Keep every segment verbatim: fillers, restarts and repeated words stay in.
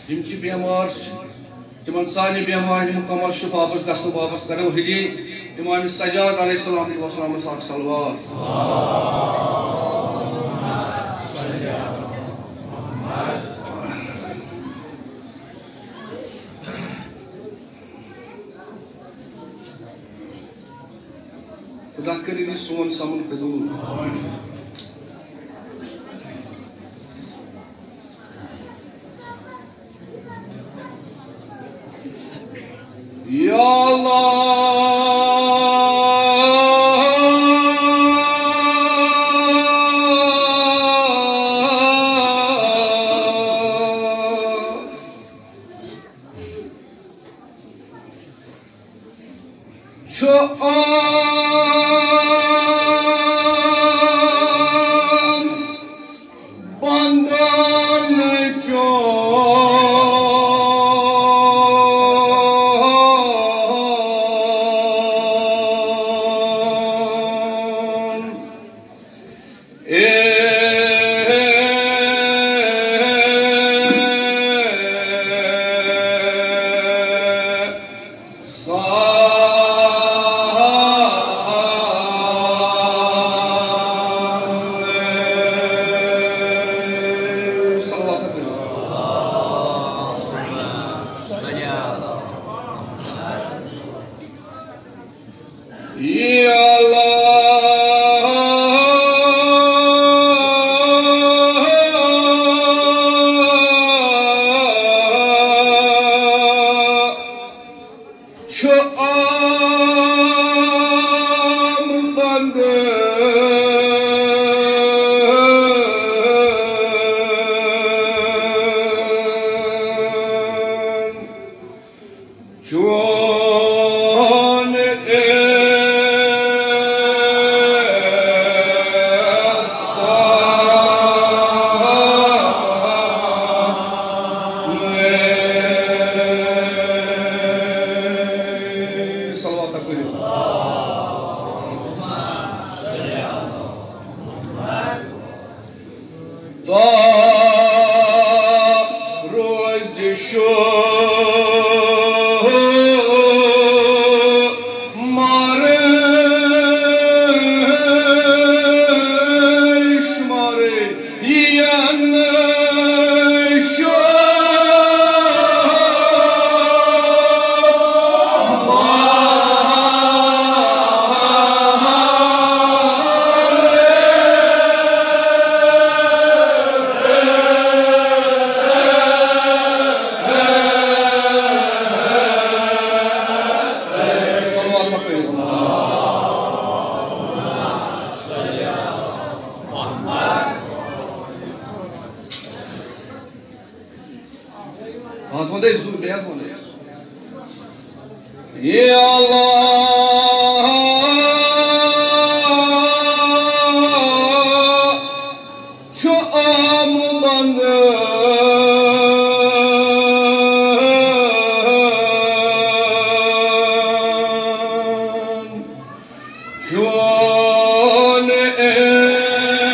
یِم چھِ بیمار، تِمن سارنٕے بیمارِ ہٕنٛدِ مُکمل شفا بخش گژھنہٕ باپتھ کرو حلیٖم امام سجاد علیہ الصلوۃ والسلامس اکھ صلوات۔ خدا کٔرِنۍ یہِ سون سَمُن قبوٗل۔ یا اللہ، چھُ عام بندن چون۔ اے سا صلوات۔ یا اللہ، چھُ عام بندن چون احسان۔ صلوات پٔرِو۔ تا روزِ شو مارش مارش ین شو۔ صلوات پٔرِو۔ آز وَن أسۍ زٕ، بیٚیہِ حظ وَن۔ یا اللہ، چھُ عام بندن چون احسان۔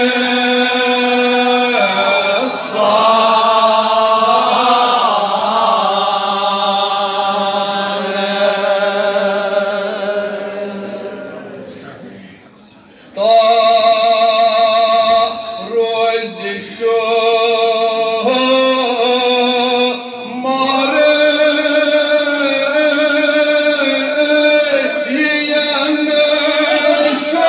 تا روزِ شو مارش ین شو۔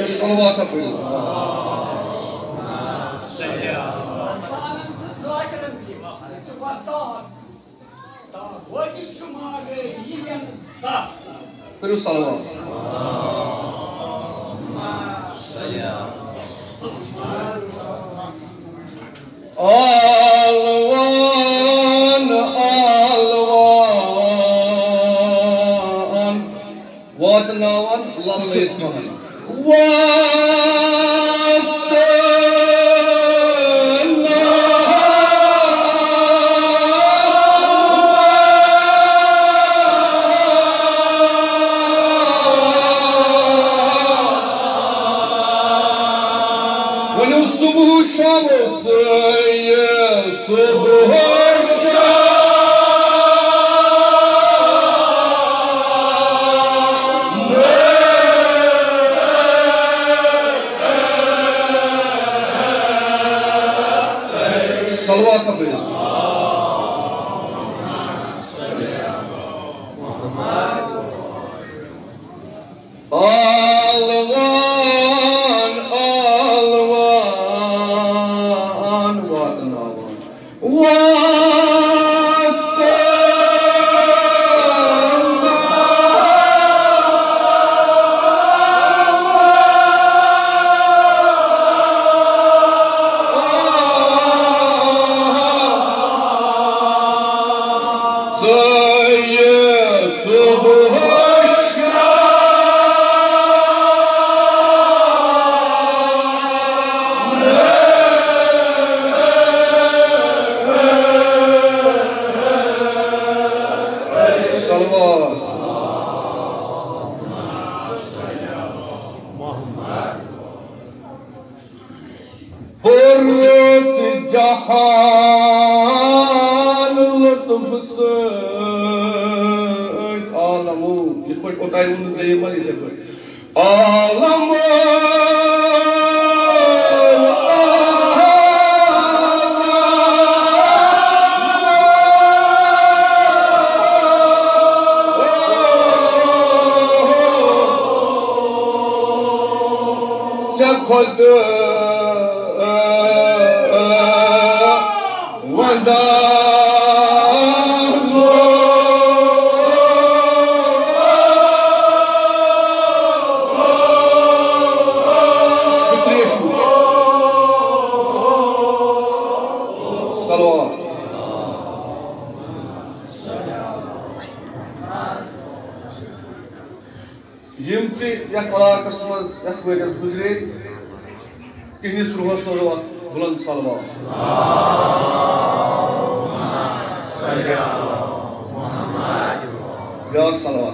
صلوات پٔرِو۔ پٔرِو صلوات۔ آلوان، آلوان۔ واتناوان للہٕ اسماہن۔ وات صبح شام ژے صبح شام۔ صلوات پٔرِو۔ آلوان، آلوان، واتناوان۔ واتناوان۔ ژٕ یہِ صبح شام۔ صلوات۔ پوٚرمُت جہان لطف سۭتۍ عالمو، یِتھ پٲٹھۍ اوٚتانۍ ووٚنُس بیٚیہِ ما یِتھے پٲٹھۍ؟ عالمو، عالمو۔ ژےٚ کھۄتہٕ وۄنۍ دار گوٚو۔ ترٛیش۔ صلوات۔ یِم تہِ یتھ علاقس منٛز یتھ ؤرۍ یس گُزرے، تِہنٛدِس روحس سوزو اکھ بُلند صلوات۔ بیاکھ صلوات۔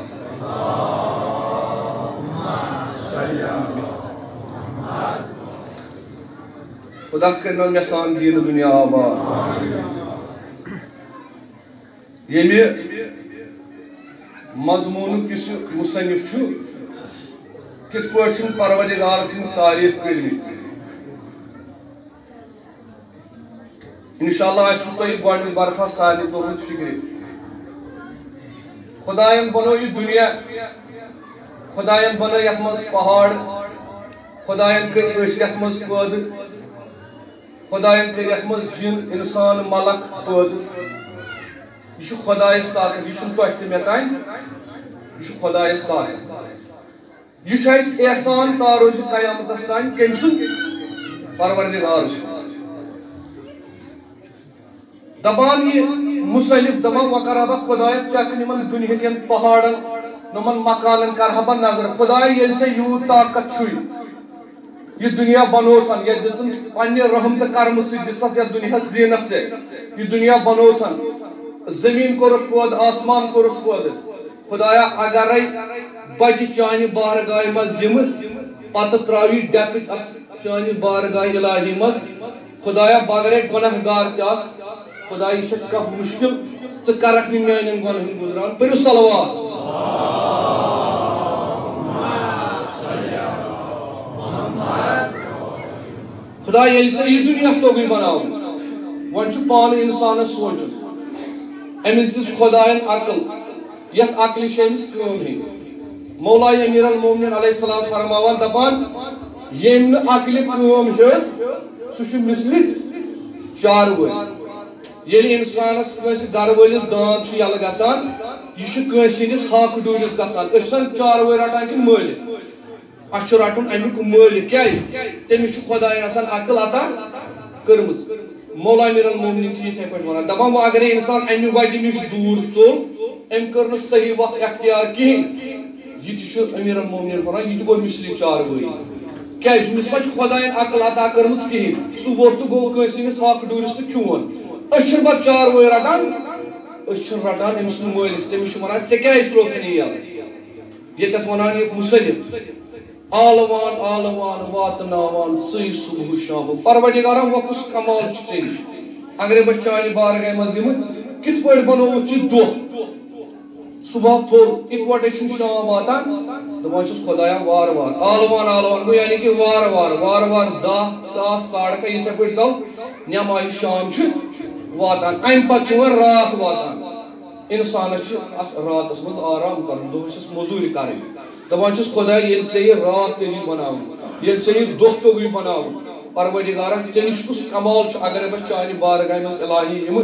خدا کٔرِنو مےٚ سان دیٖن دُنیا آباد۔ ییٚمہِ مضموٗنُک یُس یہِ مُصنِف چھُ، کِتھ پٲٹھۍ چھُنہٕ پروردگار سٕنٛدۍ تعریٖف کٔرمٕتۍ؟ انشاءاللہ آسِوٕ تۄہہِ گۄڈٕنیُک برخاست سارنٕے توٚرمُت فِکرِ۔ خۄدایَن بنوو یہِ دُنیا، خۄدایَن بنٲے یَتھ منٛز پہاڑ، خۄدایَن کٔرۍ أسۍ یَتھ منٛز پٲدٕ، خۄدایَن کٔرۍ یَتھ منٛز جِن، اِنسان، ملک پٲدٕ۔ یہِ چھُ خۄدایَس طاقت، یہِ چھُنہٕ تۄہہِ تہٕ مےٚ تانۍ، یہِ چھُ خۄدایَس طاقت۔ یہِ چھُ اَسہِ احسان تارو زِ قیامتَس تانۍ کٔمۍ سُنٛد؟ پروردگار سُنٛد۔ دپان یہِ مُصنِف، دپان، وۄنۍ کرٕ ہا بہٕ خۄدایا چیک یِمن دُنیہکٮ۪ن پہاڑن، یِمن مکانن کرٕ ہا بہٕ نظر۔ خۄدایا، ییٚلہِ ژےٚ یوٗت طاقت چھُے، یہِ دُنیا بنووتھن، یتھ دِژٕن پننہِ رحم تہٕ کرمہٕ سۭتۍ دِژتھ یتھ دُنیاہس زینت ژےٚ، یہِ دُنیا بنووتھن، زٔمیٖن کوٚرُکھ پٲدٕ، آسمان کوٚرُکھ پٲدٕ۔ خۄدایا، اگرے بہٕ تہِ چانہِ بارگاہہِ منٛز یِمہٕ، پتہٕ ترٛاو یہِ ڈٮ۪کٕچ اتھ چانہِ بارگاہ الٰہی منٛز۔ خۄدایا، بہٕ اگرے گۄناہ گار تہِ آسہٕ، خۄدایا، یہِ چھےٚ کانٛہہ مُشکِل، ژٕ کرکھ نہٕ میانٮ۪ن گۄناہن گُزران۔ پٔرِو صلوات۔ خۄدایا، ییٚلہِ ژےٚ یہِ دُنیا توٚگُے بناوُن، وۄنۍ چھُ پانہٕ انسانس سونٛچُن۔ أمِس دِژ خۄداین عقل، یتھ عقلہِ چھِ أمِس کٲم ہیٚنۍ۔ مولای امیر المومنین علیہ السلام فرماوان، دپان، ییٚمۍ نہٕ عقلہِ کٲم ہیٚژ، سُہ چھُ مثلِ چاروٲے۔ ییٚلہِ انسانس کٲنٛسہِ گرٕ وٲلِس داند چھُ یلہٕ گژھان، یہِ چھُ کٲنٛسہِ ہٕنٛدِس ہاکہٕ ڈوٗرِس گژھان۔ أسۍ چھِنہٕ چاروٲے رٹان کِنہٕ مٲلِک؟ اَسہِ چھُ رَٹُن اَمیُک مٲلِک۔ کیٛازِ؟ تٔمِس چھُ خۄدایَن آسان عقل عطا کٔرمٕژ۔ مولا امیر المومنین چھُ یِتھَے پٲٹھۍ وَنان، دَپان، وۄنۍ اگرے اِنسان اَمہِ وَتہِ نِش دوٗر ژوٚل، أمۍ کٔر نہٕ صحیح وَتھ اختیار کِہیٖنۍ، یہِ تہِ چھُ امیر المومنین وَنان، یہِ تہِ گوٚو مِثلِ چاروٲیی۔ کیٛازِ؟ أمِس ما چھِ خۄدایَن عقل عطا کٔرمٕژ کِہیٖنۍ؟ سُہ ووٚتھ تہٕ گوٚو کٲنٛسہِ ہٕنٛدِس ہاکہٕ ڈوٗرِس تہٕ کھیوٚون۔ أسۍ چھِنہٕ پَتہٕ چاروٲے رَٹان، أسۍ چھِنہٕ رَٹان أمۍ سُنٛد مٲلِک۔ تٔمِس چھِ وَنان، ژےٚ کیٛازِ ترٛووتھَن یہِ یَلہٕ؟ ییٚتٮ۪تھ وَنان یہِ مُصنِف، آلوان آلوان واتناوان ژٕے صبح شامہٕ۔ پروردگارا، وۄنۍ کُس کمال چھُ ژےٚ نِش؟ اگرے بہٕ چانہِ بارگاہہِ منٛز یِمہٕ، کِتھ پٲٹھۍ بنووُتھ یہِ دۄہ؟ صبح پھوٚل، اِکوٹے چھُنہٕ شام واتان۔ دپان چھُس، خۄدایا، وارٕ وارٕ، آلوان آلوان گوٚو، یعنی کہِ وارٕ وارٕ، وارٕ وارٕ، دَہ، کاہ، ساڑٕ کاہ، یِتھے پٲٹھۍ گوٚو نٮ۪مازِ شام چھُ واتان، امہِ پتہٕ چھُ وۄنۍ راتھ واتان۔ انسانس چھُ اتھ راتس منٛز آرام کرُن، دۄہس چھس موٚزوٗرۍ کرٕنۍ۔ دپان چھُس، خۄدایا، ییٚلہِ ژےٚ یہِ راتھ توٚگُے بناوُن، ییٚلہِ ژےٚ یہِ دۄہ توٚگُے بناوُن، پروردگارا، ژےٚ نِش کُس کمال چھُ، اگر بہٕ چانہِ بارگاہہِ منٛز الٰہی یِمہٕ،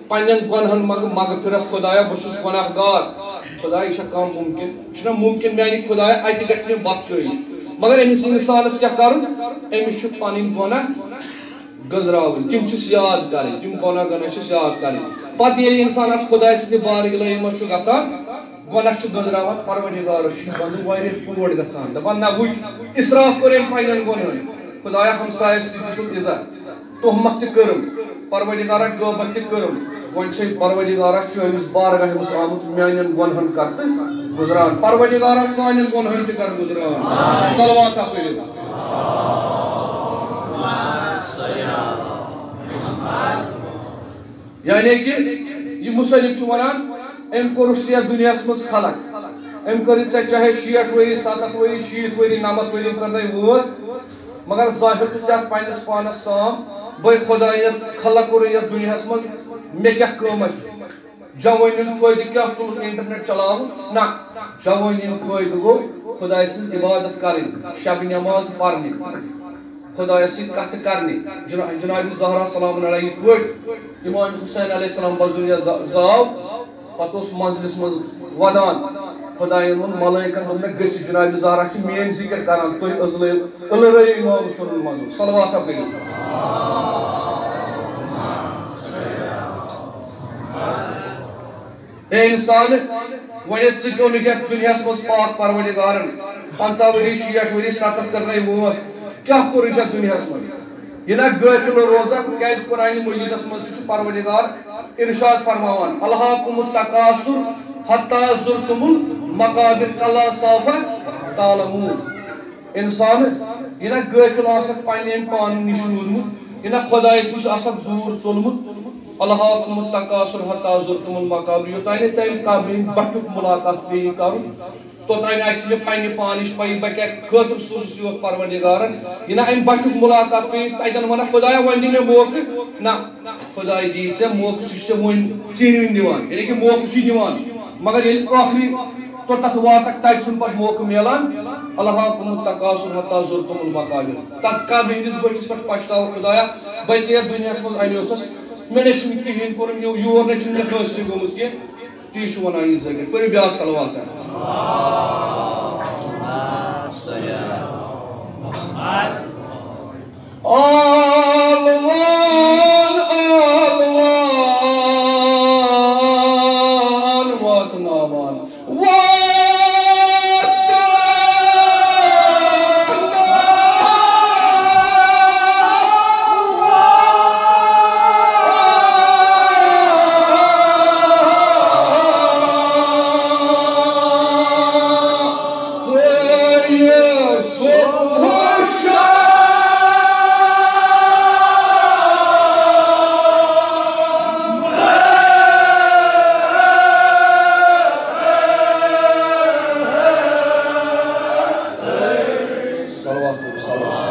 پننٮ۪ن گۄنہن منٛگہٕ مغفرت، خۄدایا، بہٕ چھُس گۄناہ گار۔ خۄدایا، یہِ چھا کانٛہہ مُمکِن؟ یہِ چھُنہ مُمکِن، میانہِ خۄدایا، اتہِ گژھِ مےٚ بخشٲیِش۔ مگر أمِس انسانس کیٛاہ کرُن؟ أمِس چھُ پنٕنۍ گۄناہ گٔنزراوٕنۍ، تِم چھِس یاد کرٕنۍ، تِم گۄناہ گناہ چھِس یاد کرٕنۍ۔ پتہٕ ییٚلہِ انسان اتھ خۄداے سٕنٛدِ بارگاہہِ منٛز چھُ گژھان، گۄناہ چھُ گٔنزراوان، پروردگارس چھُ یہِ بندٕ واریاہ کھوڑ گژھان، دپان، نہ وُچھ، اسراف کوٚر أمۍ پننٮ۪ن گۄنہن، خۄدایا، ہمسایس تہِ دیُتُم عزت، تہمت تہِ کٔرٕم، پروردگارا، غٲبت تہِ کٔرٕم، وۄنۍ چھے پروردگارا چٲنِس بارگاہہِ منٛز آمُت میانٮ۪ن گۄنہن کر تہٕ گُزران، پروردگارا، سانٮ۪ن گۄنہن تہِ کر گُزران۔ صلوات پٔرِو۔ یعنی کہِ یہِ مُصنِف چھُ وَنان، أمۍ کوٚرُتھ ژےٚ یَتھ دُنیاہَس منٛز خلق، أمۍ کٔرٕتھ ژےٚ چاہے شیٹھ ؤری، سَتَتھ ؤری، شیٖتھ ؤری، نَمَتھ ؤری کٔرنَے وٲنٛس، مگر ظٲہِر چھُ ژےٚ اَتھ پنٛنِس پانَس صاف، بٔے خۄداے یَتھ خلق کوٚرُے یَتھ دُنیاہَس منٛز، مےٚ کیٛاہ قۭمَتھ چھُ؟ جوٲنی ہُنٛد فٲیدٕ کیٛاہ تُلُتھ انٹرنیٹ چلاوُن؟ نہ، جوٲنی ہُنٛد فٲیدٕ گوٚو خۄداے سٕنٛز عبادت کرٕنۍ، شب نماز پرنہِ، خۄدایَس سۭتۍ کتھٕ کرنہِ۔ جنا-، جناب زہرا سلام علیہ یِتھ پٲٹھۍ امام حسین علیہ السلام بزُن یَتھ زا-، زاو، پتہٕ اوس منزلس منٛز ودان۔ خۄدایَن ووٚن ملٲیکن، دوٚپ مےٚ، گٔژھِو، جناب زہرا چھِ میٲنۍ ذکر کران، تُہۍ أزلٲیِو، ألرٲیِو امام حسینُن منظر۔ صلوات پٔرِو۔ اے انسان، وۄنۍ ژٕ کیوٚنُکھ یتھ دُنیاہس منٛز پاک پروردگارن؟ پنٛژاہ ؤری، شیٹھ ؤری، ستتھ کٔرنَے وٲنٛس، کیٛاہ کوٚرُتھ یتھ دُنیاہس منٛز؟ یہِ نہ غٲفِل روزان، کیٛازِ قرآنِ مجیدس منٛز چھُ پروردگار ارشاد فرماوان، الہاکم التکاثر حتی زرتم المقابر کلا سوف تعلمون۔ انسان، یہِ نہ غٲفِل آسکھ پننہِ امہِ پانہٕ نِش روٗدمُت، یہِ نہ خۄدایس نِش آسکھ دوٗر ژوٚلمُت۔ الہاکم التکاثر حتی زرتم المقابر، یوٚتام نہٕ ژےٚ امہِ قبرِ ہٕنٛدِ بٹھُک ملاقات پیٚیہِ کرُن، توٚتام آسہِ نہٕ پننہِ پانٕچ پَیی بہٕ کیٛاہ خٲطرٕ سوٗزُس یور پروردگارن۔ یہِ نہ امہِ بٹھُک ملاقات پیٚیہِ، تتٮ۪ن ونکھ، خۄدایا، وۄنۍ دِ مےٚ موقعہٕ۔ نہ، خۄداے دِیہِ ژےٚ موقعہٕ، سُہ چھُ ژےٚ وۄنۍ ژیٖرۍ وٕنۍ دِوان، یعنی کہِ موقعہٕ چھُ دِوان، مگر ییٚلہِ ٲخری توٚتتھ واتکھ، تتہِ چھُنہٕ پتہٕ موقعہٕ میلان۔ الہاکم التکاثر حتی زرتم المقابر۔ تتھ قبرِ ہٕنٛدِس بٔٹھِس پٮ۪ٹھ پچھتاوکھ، خۄدایا، بہٕ ژےٚ یتھ دُنیاہس منٛز انیوتھس، مےٚ نے چھُنہٕ کِہیٖنۍ کوٚرمُت، یور نے چھُنہٕ مےٚ حٲصِل گوٚمُت کینٛہہ۔ تی چھُ وَنان یہِ ذٲکِر۔ پٔرِو بیٛاکھ صلوات۔ آلوان، آلوان واتناوان۔ واتناوان۔ صلوات، صلوات۔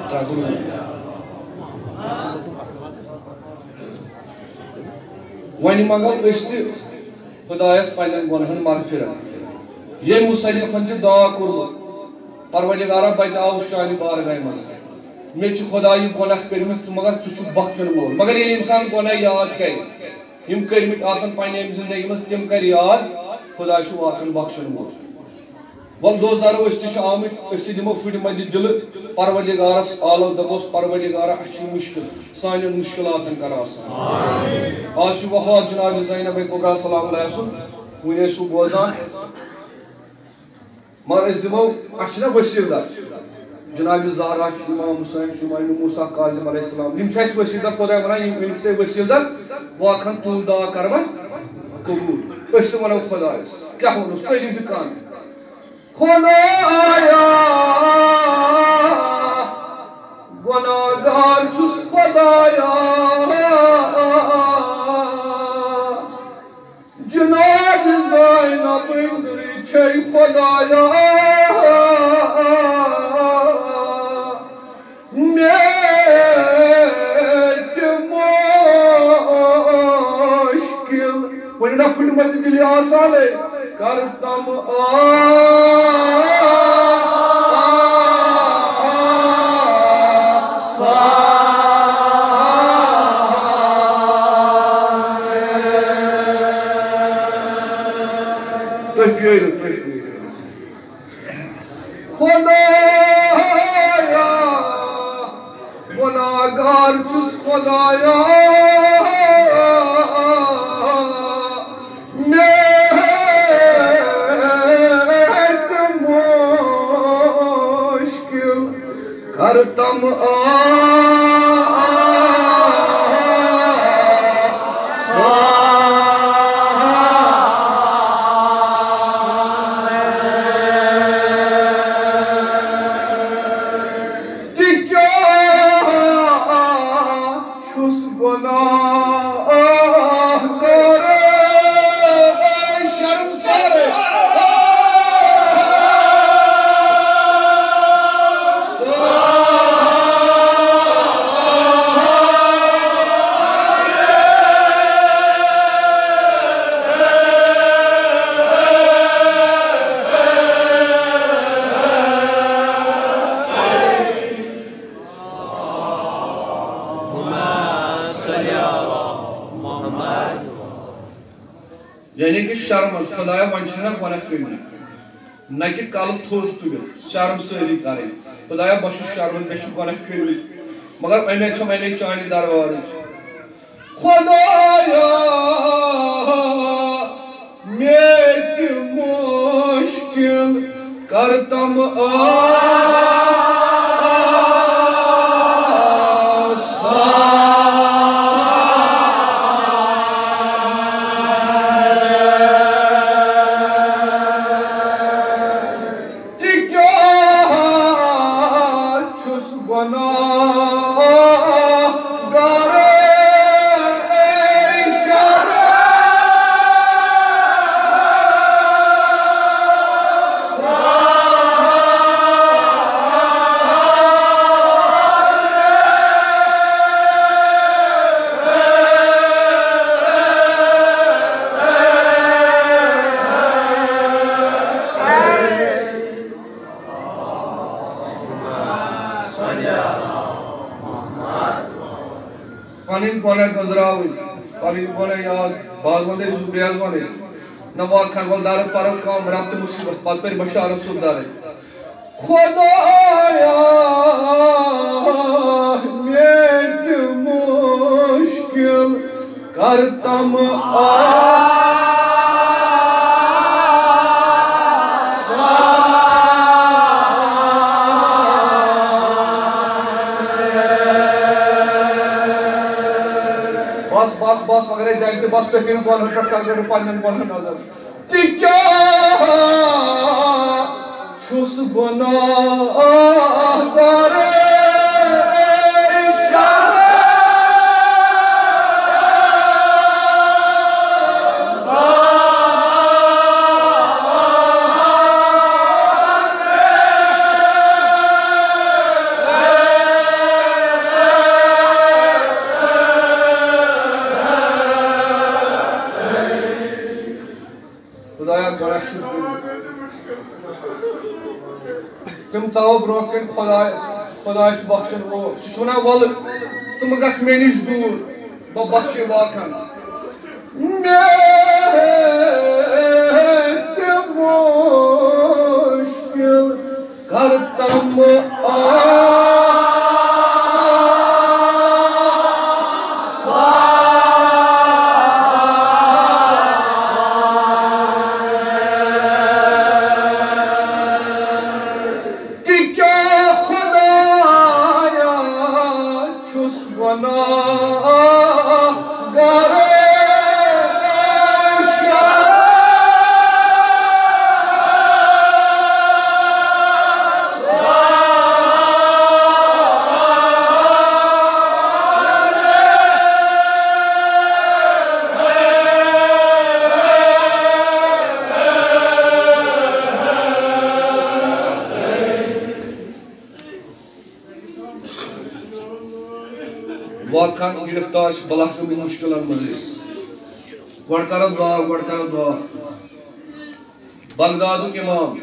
ترٛکھ گُلہٕ۔ وۄنۍ منٛگو أسۍ تہِ خۄدایَس پنٛنٮ۪ن گۄنہَن مغفرت۔ ییٚمۍ مُصنِفَن چھُ دعا کوٚرمُت، پروردگارا، بہٕ تہِ آوُس چانہِ بارگاہہِ منٛز۔ مےٚ چھِ خۄدایہِ گۄناہ کٔرمٕتۍ، ژٕ، مگر ژٕ چھُکھ بخشَن وول۔ مگر ییٚلہِ اِنسان گۄناہ یاد کَرِ، یِم کٔرمٕتۍ آسَن پنٛنہِ أمۍ زِندگی منٛز، تِم کَرِ یاد، خۄدا چھُ واقعن بخشَن وول۔ وَلہٕ دوستدارو، أسۍ تہِ چھِ آمٕتۍ، أسۍ تہِ دِمو پھٕٹہِ مَتہِ دِلہٕ پروردگارَس آلو، دَپوس، پروردگارا، اَسہِ چھِ یہِ مُشکِل، سانٮ۪ن مُشکِلاتَن کَر آسان۔ آز چھِ وفات جناب زینب کبریٰ سلام علیہا سُنٛد، وٕنۍ ٲسِو بوزان۔ مگر أسۍ دِمو، اَسہِ چھِنہ ؤسیٖلہٕ دار، جناب زہرا چھِ، امام حسین چھُ، امام موسیٰ کاظم علیہ السلام، یِم چھِ اَسہِ ؤسیٖلہٕ دار۔ خۄداے وَنان، یِم أنِو تُہۍ ؤسیٖلہٕ دار، واقعن تُہُنٛد دعا کَرٕ بہٕ قبوٗل۔ أسۍ تہِ وَنو خۄدایَس، کیٛاہ ووٚنُس، کٔرِو زِ کانٛہہ۔ خدایا، گناہگار چھُس خدایا، جناب زینب أنٛدری چھے خدایا۔ مےٚ تہِ مُشکِل۔ ؤنِو نا پھٕٹمٕتۍ دِلہِ آسانے، کر تم آسان۔ تُہۍ پھیرِو، تُہۍ پھیرِو۔ خدایا، گناہگار چھُس خدایا، مےٚ تہِ مُشکِل کر تم آسان۔ تہِ کیٛاہ چھُس گۄناہ کار، شرمسار۔ یعنی کہ شرمن، خدایا، وۄنۍ چھِنہٕ مےٚ گۄناہ کٔرمٕتۍ، نہ کہ کلہٕ تھوٚد تُلِتھ، شرمسٲری کرٕنۍ۔ خدایا، بہٕ چھُس شرمن، مےٚ چھِ گۄناہ کٔرمٕتۍ، مگر اُمید چھم اَمے چانہِ دربارٕچ۔ خدایا، مےٚ تہِ مُشکِل کر تم آسان۔ تہِ کیٛاہ چھُس گۄناہ گار، اے شرمسار۔ پنٕنۍ گۄناہ گٔنٛزراوٕنۍ، پنٕنۍ گۄناہ یاد، باز وندے زُبیز ونے، نہ واقعن ول دار پرو کام رب تہٕ مصیبت، پتہٕ پٔرۍ بشارت سُہ درٕنۍ۔ خدایا، مےٚ تہِ مُشکِل کر تم آسان۔ بس، بس، بس، مگر ہے ڈیک تہِ بس، تُہۍ کٔرِو گۄنہَن پٮ۪ٹھ، تۄہہِ کٔرِو پنٛنٮ۪ن گۄنہَن نظر۔ تہِ کیٛاہ چھُس گۄناہ کار، اے شرمسار۔ خدایا، گۄڈٕ چھُس بہٕ۔ تِم ژاو برونٛہہ کَنہِ خۄدایَس، خۄداے چھُ بخشن وول۔ سُہ چھُ وَنان، وَلہٕ، ژٕ مہٕ گژھ مےٚ نِش دوٗر، بہٕ بخشے واقعن۔ مےٚ تہِ مُشکِل کر تم آسان۔ تہِ کیٛاہ خدایا چھُس گۄناہ گار، اے شرمسار۔ واقعاً گرفتار چھِ بلاہ کمہِ مشکلن منٛز أسۍ۔ گۄڈٕ کرو دعا، گۄڈٕ کرو دعا۔ بغدادُک امام،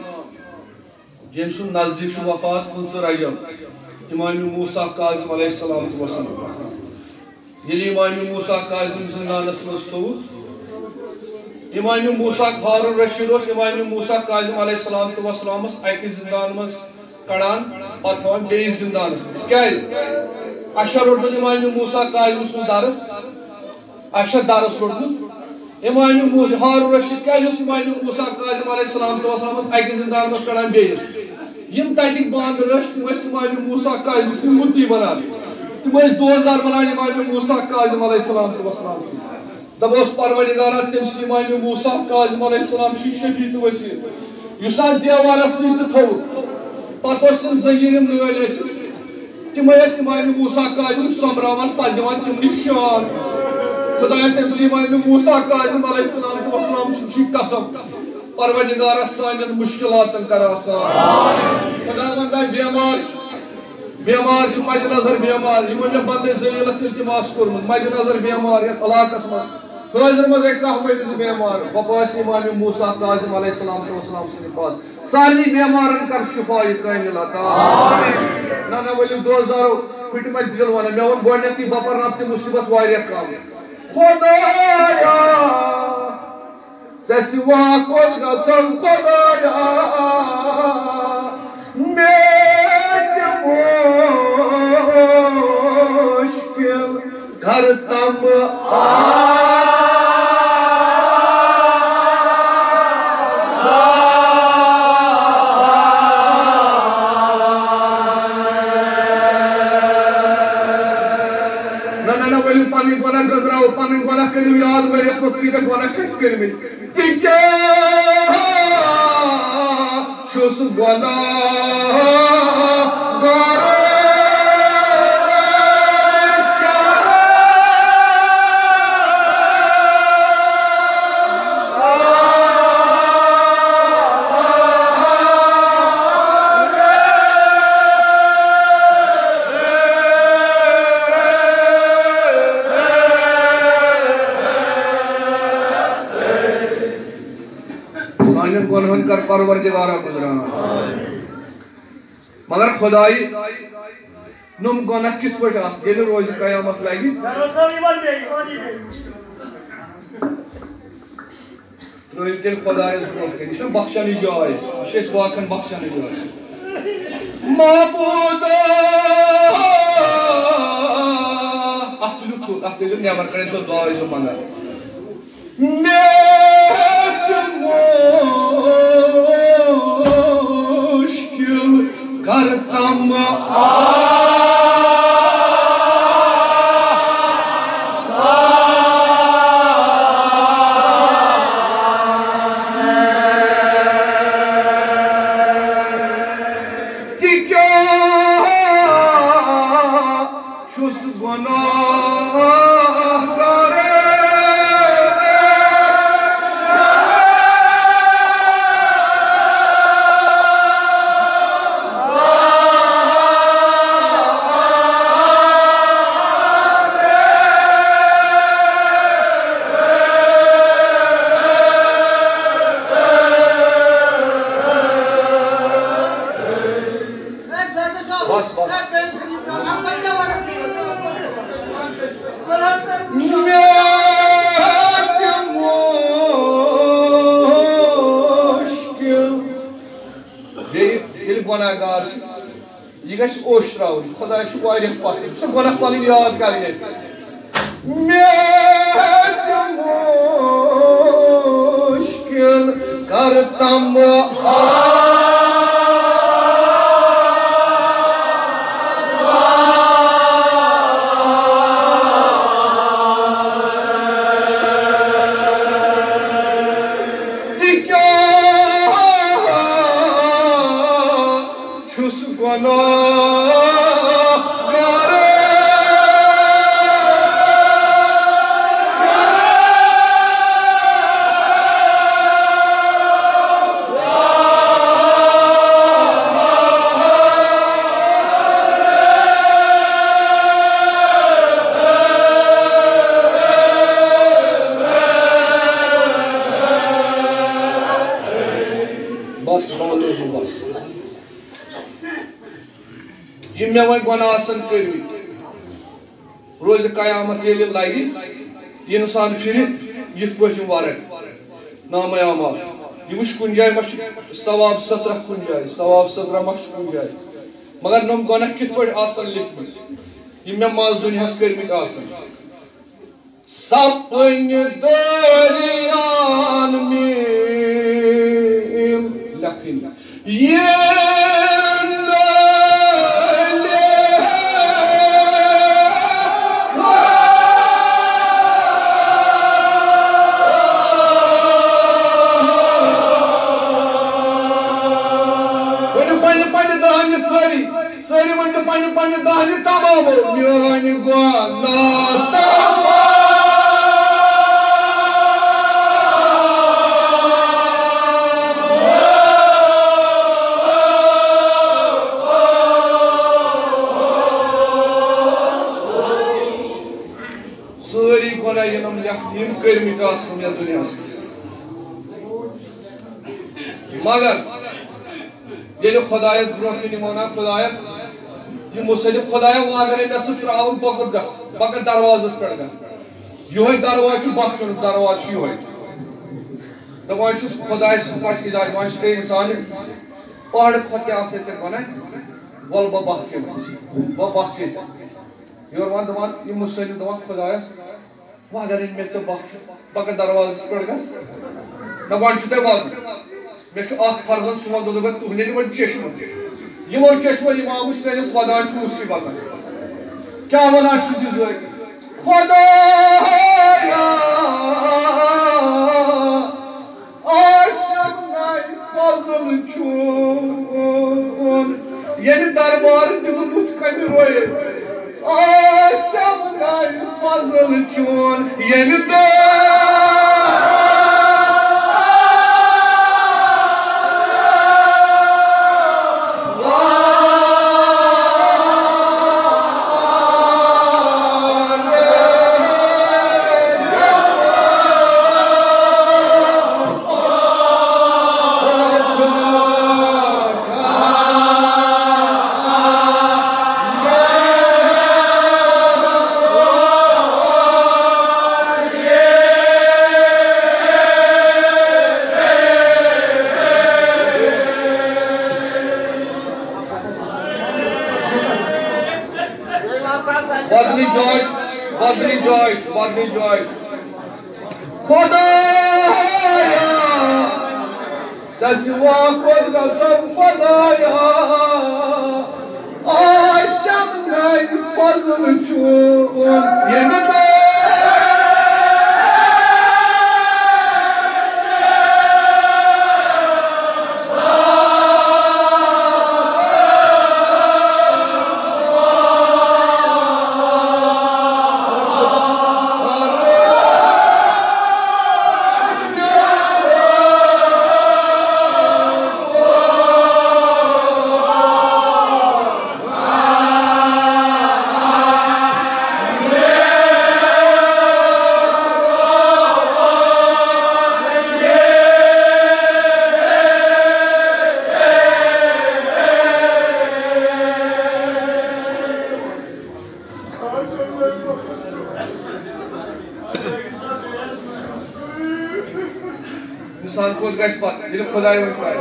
ییٚمۍ سُنٛد نزدیٖک چھُ وفات پٕنٛژٕہ رجب، امام موسیٰ کاظم علیہ السلام تہٕ وسلم۔ ییٚلہِ امام موسیٰ کاظم زندانس منٛز تھوٚوُکھ، امام موسیٰ، ہارون رشید اوس امام موسیٰ کاظم علیہ السلام تہٕ وسلامس اکہِ زندان منٛز کڑان، پتہٕ تھاوان بیٚیِس زندانس منٛز۔ کیازِ؟ اَسہِ چھا روٚٹمُت امام موسیٰ کاظم سُنٛد درس؟ اَسہِ چھا درس روٚٹمُت؟ امام موسیٰ، ہارون رشید کیازِ اوس امام موسیٰ کاظم علیہ السلام تہٕ وسلامس اکہِ زندان منٛز کڑان بیٚیِس؟ یِم تَتِکۍ بانٛدر ٲسۍ، تِم ٲسۍ امام موسیٰ کاظم سٕنٛدۍ مُتی بنان۔ تِم ٲسۍ دوستدار بنان امام موسیٰ کاظم علیہ السلام تہٕ وسلام سٕنٛدۍ۔ دپوس، پروردگارا، تٔمۍ سٕنٛدۍ امام موسیٰ کاظم علیہ السلام چھُ شفیع تہٕ وسیع۔ یُس اَتھ دیوارس سۭتۍ تہِ تھوٚوُکھ، پتہٕ اوس تِم زٔمیٖن، یِم نٲلۍ ٲسِس، تِمے ٲسۍ امام موسیٰ کاظم سۄمبراوان، پتہٕ دِوان تِمنٕے شان۔ خدایا، تٔمۍ سٕنٛدۍ امام موسیٰ کاظم علیہ السلام تہٕ وسلام چھُ، چھُ قسم، پروردگارا، سانٮ۪ن مشکلاتن کر آسان۔ خداوندا، بیمار چھُ، بیمار چھُ مدِ نظر بیمار، یِمن مےٚ بندے ذلیلس التماس کوٚرمُت، مدِ نظر بیمار یتھ علاقس منٛز۔ حٲضِر منٛز ہیٚکہِ کانٛہہ مٔرِتھ زِ بیمار، بہٕ پاسہٕ امام موسیٰ کاظم علیہ السلام تہٕ وسلام سٕنٛدِ پاسہٕ۔ سارنٕے بیمارن کر شفایہِ کاملہ عطا۔ نہ، نہ، ؤلِو دوستدارو، پھٕٹمٕتۍ دِل ونان، مےٚ ووٚن گۄڈٕنیتھٕے، بہٕ پرناو تِم مصیبت واریاہ کم۔ خدایا، ژےٚ سوا کوٚت گژھم خدایا، مےٚ تہِ مُشکِل کر تم آسان۔ نہ، نہ، نہ، ؤلِو پنٕنۍ گۄناہ گٔنٛزراوو، پنٕنۍ گۄناہ کٔرِو یاد، ؤریَس منٛز کۭتیٛاہ گۄناہ چھِ اَسہِ کٔرمٕتۍ۔ تِکیٛاہ چھُس گۄناہ گار۔ سانٮ۪ن گۄنہَن کر پروردگارا گُزران۔ مگر خدایہِ، نۄم گۄناہ کِتھ پٲٹھۍ آسہٕ، ییٚلہِ روزِ قیامت لگہِ؟ ترٛٲیِو تیٚلہِ خدایَس برونٛٹھ کَنہِ۔ یہِ چھُنہ بخشنٕچ جاے اَسہِ۔ یہِ چھِ أسۍ واقعن بخشنٕچ جاے۔ معبودا، اَتھ تُلِو تھوٚد، اَتھ تھٲیزیو نٮ۪بر کَنہِ، أسۍ دعا ٲسۍزیو منٛگان۔ مےٚ تہِ مُشکِل کر تم آسان۔ تِکیٛاہ چھُس گۄناہ گار۔ بس، بس۔ مےٚ تہِ مُشکِل۔ بیٚیہِ ییٚلہِ گۄناہ گار چھِ، یہِ گژھِ اوٚش ترٛاوُن۔ خۄدایَس چھُ واریاہ پَسنٛد۔ یہِ چھُ گۄناہ پَنٕنۍ یاد کَرٕنۍ اَسہِ۔ مےٚ تہِ مُشکِل کر تم آسان۔ تِکیٛاہ چھُس گۄناہ گار۔ مےٚ وۄنۍ گۄناہ آسن کٔرمٕتۍ، روزِ قیامت ییٚلہِ لگہِ، یہِ انسان پھرِ یِتھ پٲٹھۍ یِم ورق نامہ اعمال، یہِ وٕچھ کُنہِ جایہِ ما چھُ ثواب سترہ، کُنہِ جایہِ ثواب سترہ ما چھُ کُنہِ جایہِ، مگر نۄم گۄناہ کِتھ پٲٹھۍ آسن لیکھمٕتۍ، یِم مےٚ منٛز دُنیاہس کٔرمٕتۍ آسن۔ سپٕنۍ دٲریان میٖل لیکھٕنۍ۔ یہِ ؤنِو پننہِ پننہِ دہنہِ سٲری۔ سٲری ؤنۍ تو پننہِ پننہِ دہنہِ تمامو، میٲنۍ گۄناہ تمام۔ سٲری گۄناہ یِم لیکھ-، یِم کٔرمٕتۍ آسن یتھ دُنیاہس منٛز۔ مگر ییٚلہِ خۄدایَس برونٛٹھ کَنہِ وَنان، خۄدایَس، یہِ مُصنِف، خۄدایا، وۄنۍ اگرے مےٚ ژٕ ترٛاوُن، بہٕ کوٚت گژھٕ؟ بہٕ کَتھ دروازَس پٮ۪ٹھ گژھٕ؟ یِہوٚے دروازٕ چھُ بخشُن، دروازٕ چھُ یِہوٚے۔ دَپان چھُس خۄداے سُنٛد پَتہٕ ہِدایت، وۄنۍ چھُ تۄہہِ اِنسان، پہاڑٕ کھۄتہٕ کیٛاہ آسہِ ژےٚ بَنان؟ وَلہٕ بہٕ بخشے، بہٕ بخشے ژےٚ۔ یورٕ وَن دَپان، یہِ مُصنِف دَپان خۄدایَس، وۄنۍ اگر أمۍ مےٚ ژےٚ بخش، بہٕ کَتھ دروازَس پٮ۪ٹھ گژھٕ؟ نہ، وۄنۍ چھُ تۄہہِ وَدُن۔ مےٚ چھُ اَکھ فرزند، سُہ وَدُن دَپان، تُہنٛدٮ۪ن یِمَن چشمَن۔ یِمو چشمو اِمام حُسینَس وَدان چھُ مُصیٖبتَن۔ کیٛاہ وَنان چھُ زِ زٲہِد؟ خۄدایا، آسم ناے فضل چون، ییٚلہِ دربار دِلہٕ بُتھ کنہِ رویے۔ آسم ناے فضل چون، ییٚلہِ دربار بدنی جاے، بدنی جاے، بدنی جاے۔ خۄدایا، ژےٚ سوا کوٚت گژھم خۄدایا؟ آسم ناے فضل چون، ییٚمہِ دۄہ انسان کوٚت گژھِ پتہٕ، ییٚلہِ خۄداے وۄنۍ کرِ؟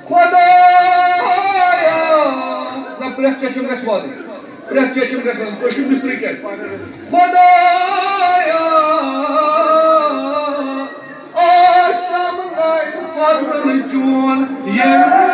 خۄدایا! نہ، پرٛٮ۪تھ چشم گژھِ وَدُن۔ پرٛٮ۪تھ چشم گژھِ وَدُن۔ تُہۍ چھِو مِصرٕکۍ اَتہِ۔ خۄدایا! آسم ناے فضل چون، ییٚمہِ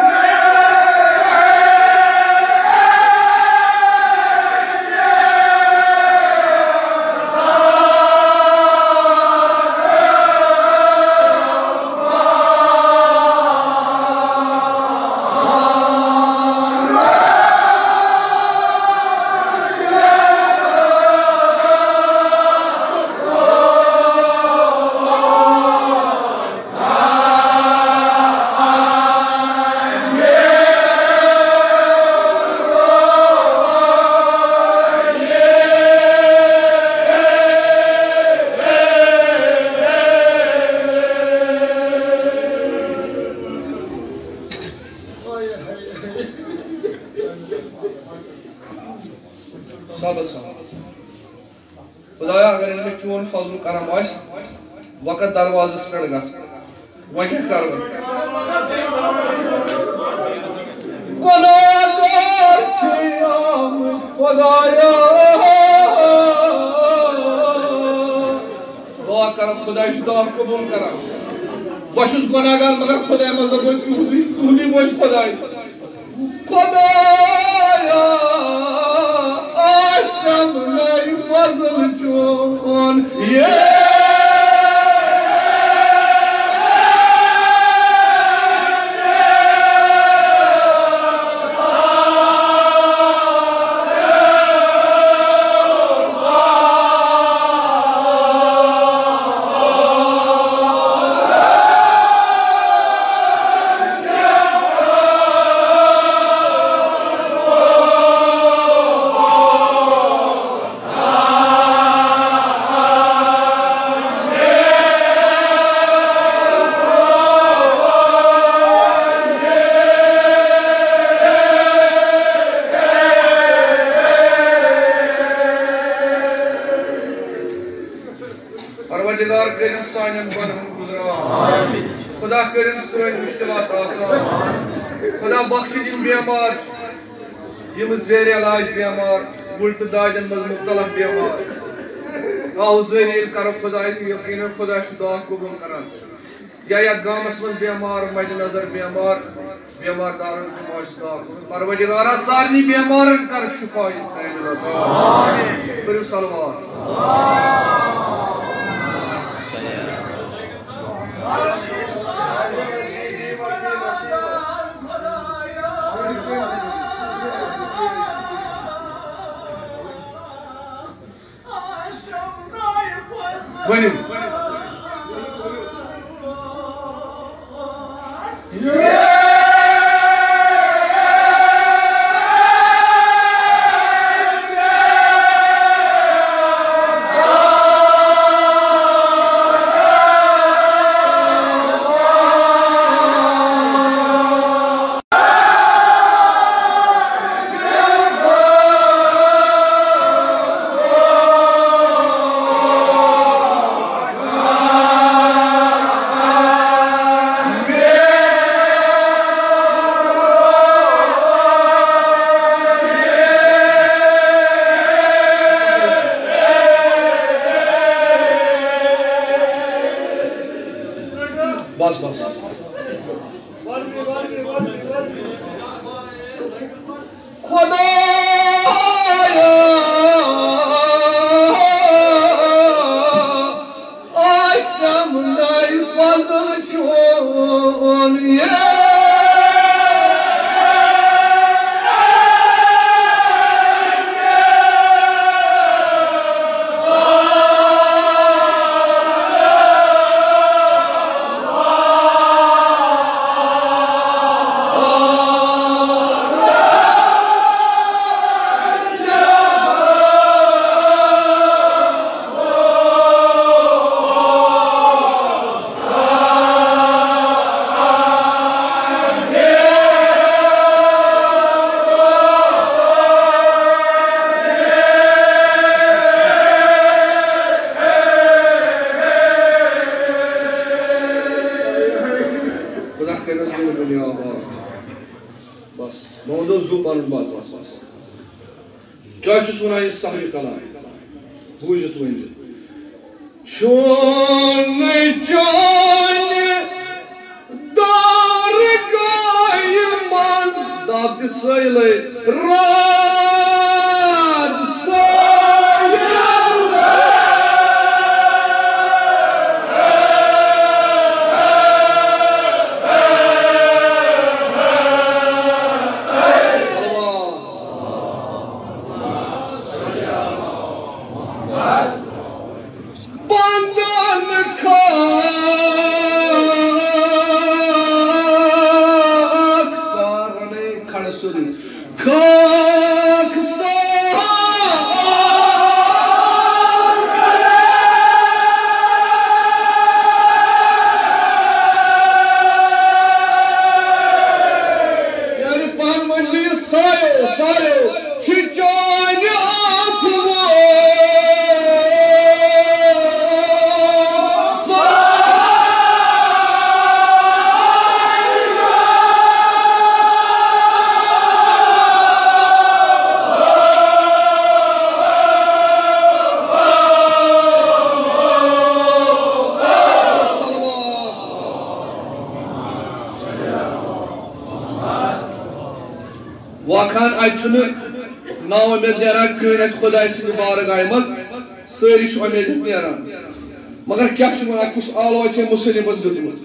صاحبس سلام۔ خدایا، اگر نہٕ مےٚ چون فضل کرم آسہِ، وقت دروازس پٮ۪ٹھ گژھ۔ وۄنۍ کیٛاہ کرٕ بہٕ؟ گۄناہگار چھِ آمٕتۍ خدایا۔ دعا کرو، خداے چھُ دعا قبول کران۔ بہٕ چھُس گۄناہگار، مگر خداے منٛز دوٚپ وۄنۍ تُہُنٛدُے، تُہُنٛدُے بوزِ خداے۔ خدایا، آسم نَے فضل چون۔ یہ پروردگار کٔرِن سانٮ۪ن گۄنہَن گُزران۔ خدا کٔرِن سٲنۍ مُشکِلات آسان۔ خدا بخشِن یِم بیمار، یِم زیر علاج بیمار، وُلٹہٕ دادٮ۪ن منٛز مُبتلا بیمار۔ آو ذٔریعہٕ کرو خداے، یقیٖناً خدا چھُ دعا قبوٗل کران۔ یا یتھ گامس منٛز بیمار، مد نظر بیمار، بیمار دارن دِمو أسۍ دعا۔ پروردگارا، سارنٕے بیمارن کر شفا یِتھ کٔنۍ۔ کٔرِو صلوات۔ ؤنِو۔ بس، بس۔ خدایا، آسم نَے فضل چون۔ خدا کٔرِنَس دِل دُنیا آباد۔ بس، محمد اوس زُو پَنُن، بس، بس، بس۔ کیٛاہ چھُس وَنان یہِ سہوِ کلام؟ بوٗزِتھ ؤنۍزِ۔ چون چون درگاہہِ منٛز دَب دِ سٲیلَے، راتھ سٲیِل۔ بندن خاک سارنے کھڑ سُری۔ خاک خان، اتہِ چھُنہٕ ناومید نیران کٕہٕنۍ اتہِ خۄداے سٕنٛدِ بارگاہہِ منٛز، سٲری چھِ اُمید ہیٚتھ نیران۔ مگر کیٛاہ چھُ ونان، کُس آلو چھے مُسلِمن دیُتمُت؟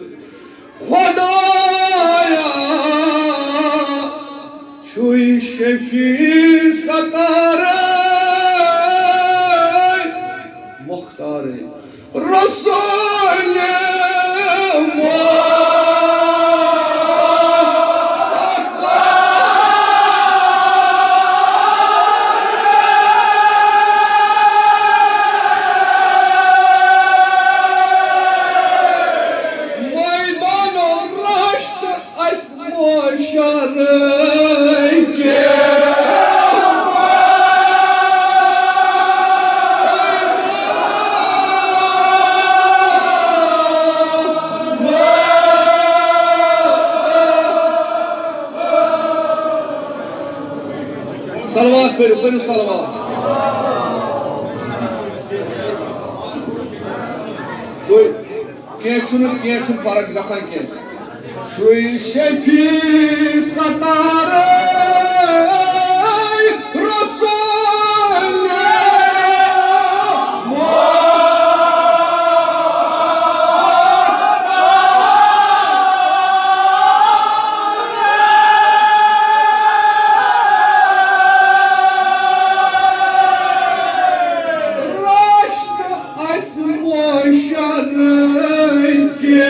خۄدایا، چھُے شفیع ستارے مختارے۔ رسول میدان رشت اس محشر کے۔ صلوات پٔرِو، پٔرِو صلوات۔ تُہۍ کینٛہہ چھُنہٕ، کینٛہہ چھُنہٕ فرق گژھان کینٛہہ۔ چھُے شفیع ستارے رسول۔ رشت اس محشر کے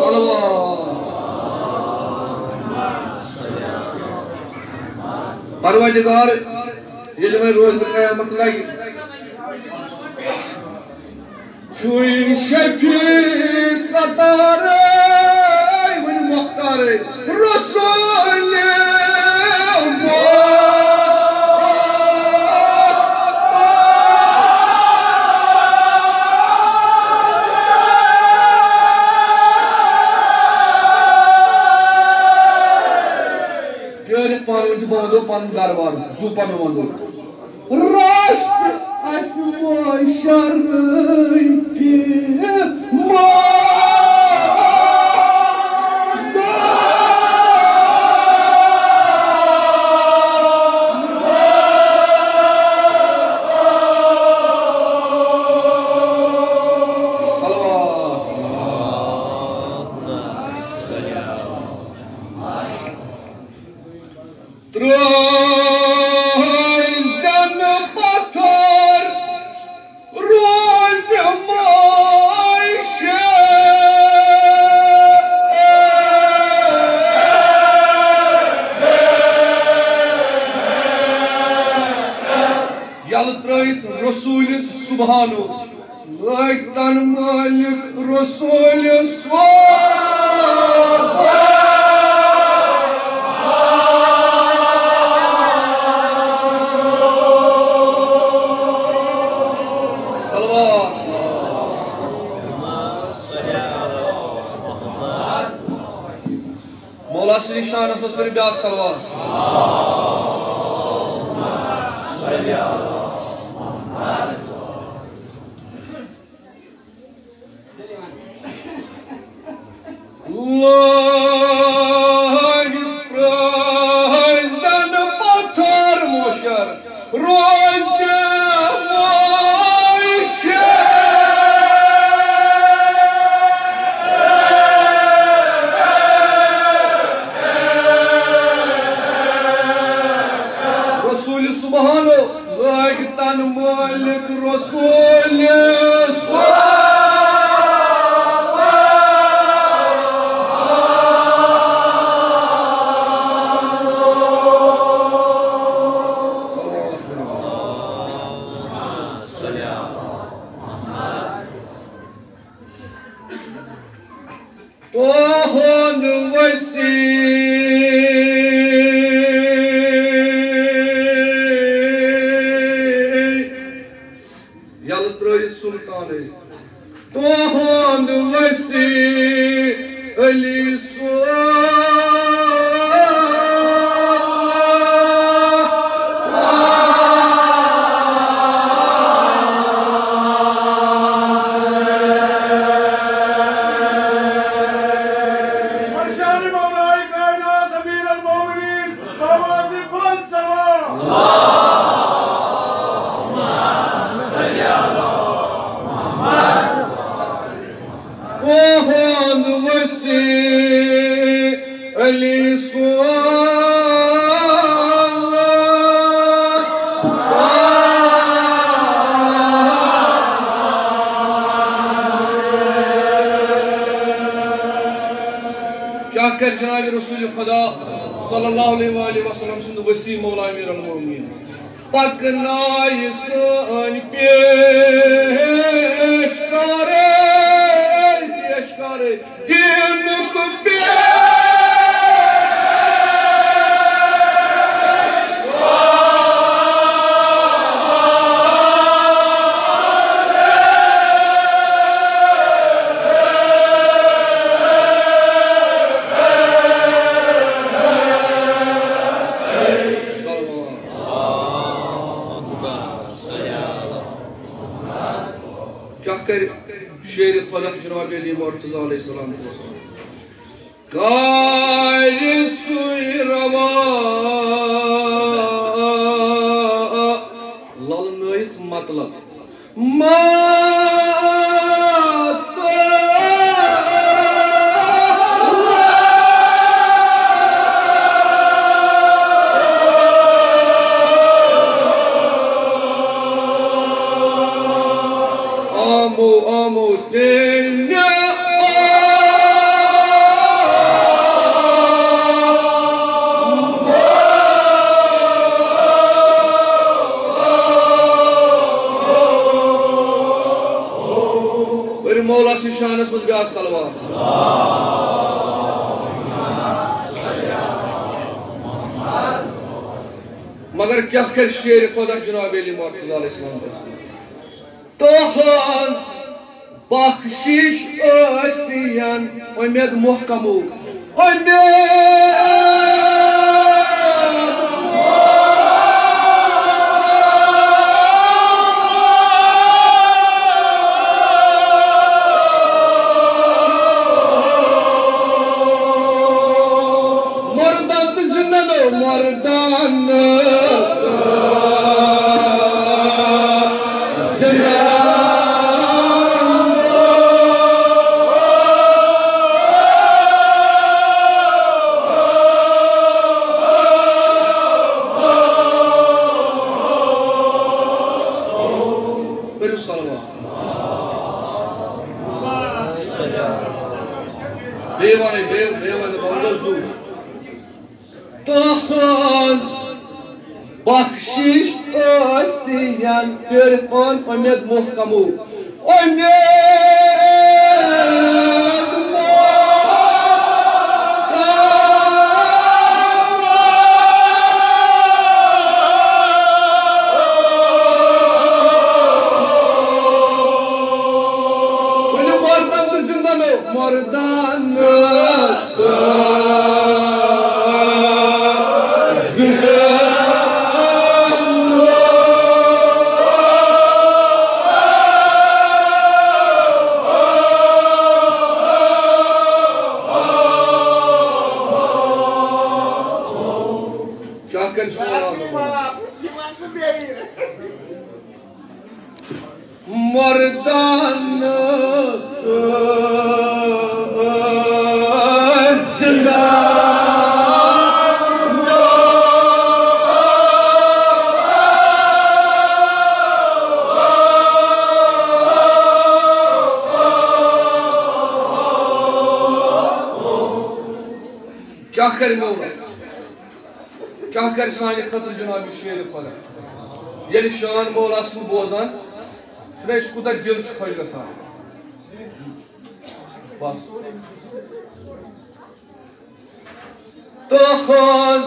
صلوات۔ پروردگار، ییٚلہِ وۄنۍ روزِ قیامت لگہِ، چھُے شفیع ستارے، وۄنۍ مختارے رسول۔ پیٲرِتھ پانہٕ ؤنۍ تہِ بہٕ وَنو پَنُن گَرٕ وَرٕ، زُو پَنُن وَنو۔ رَشتہٕ اَسہِ معاشرٕکۍ ماے۔ صلوات۔ ترٛٲوزٮ۪ن پتھر روزِ معاشر۔ یلہٕ ترٲوِتھ رسول سبحانو۔ لٲگۍ تن مٲلِک رسول صٲب۔ صلوات۔ مولا سٕنٛدِس شانس منٛز پٔرِو بیٛاکھ صلوات۔ لٲگۍ ترٛٲوزٮ۪ن پتھر معاشر، روزِ معاشر۔ رسول سبحانو لٲگۍ تن مٲلِک رسول صٲب۔ تُہُنٛد وصی۔ یلہٕ ترٲوِتھ سلطانٕے۔ تُہُنٛد وصی علی صٲب۔ کر جناب رسول خدا صلی اللہ علیہ وآلہ وسلم سُنٛد وصی مولا امیر المومنین۔ پکنایہِ سٲنۍ پیش کرے، پیش کرے، دینُک پیش۔ کیٛاہ کرِ شیر خۄدا جناب علی مرتضی علیہ السلام؟ کارِ سُے روا للنٲیِتھ مطلب۔ مات آمو، آمو، تیٚلہِ۔ پٔرِو مولا سٕنٛدِس شانس منٛز بیٛاکھ صلوات۔ مگر کیٛاہ کرِ شیر خۄدا جناب علی مرتضی علیہ السلام؟ تہنٛز بخشش ٲسِن اُمید محکمو، اُمید۔ مردن تہٕ زندن، مردن۔ زندہ۔ کٔرِو صلوات۔ بیٚیہِ وَنٕے، بیٚیہِ، بیٚیہِ وَنٕے، وَنہٕ گوٚو زُو۔ تہنٛز بخشش ٲسِن پھِرِ پان اُمید محکمو۔ اُمید محکمو۔ ؤنِو مردن تہٕ زِندَن، مردن۔ کیٛاہ کرِ سون مردن زندہ۔ کیٛاہ کرِ مولا؟ کیٛاہ کرِ سانہِ خٲطرٕ جناب شیر خۄدا؟ ییٚلہِ شان مولا سُنٛد بوزان، چھُنہ أسۍ کوٗتاہ دِل چھُ خۄش گژھان۔ بس۔ تہنٛز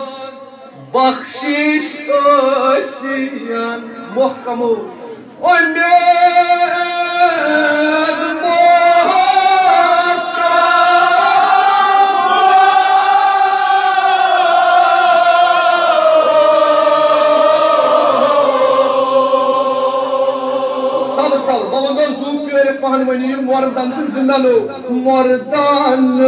بخشش ٲسِن محکمو۔ اُمید محکم۔ صبر، صبر، بہٕ وَنہٕ زُو پیٲرِتھ پَہَن، ؤنِو یہِ مردن تہٕ زِندَنو۔ مردن۔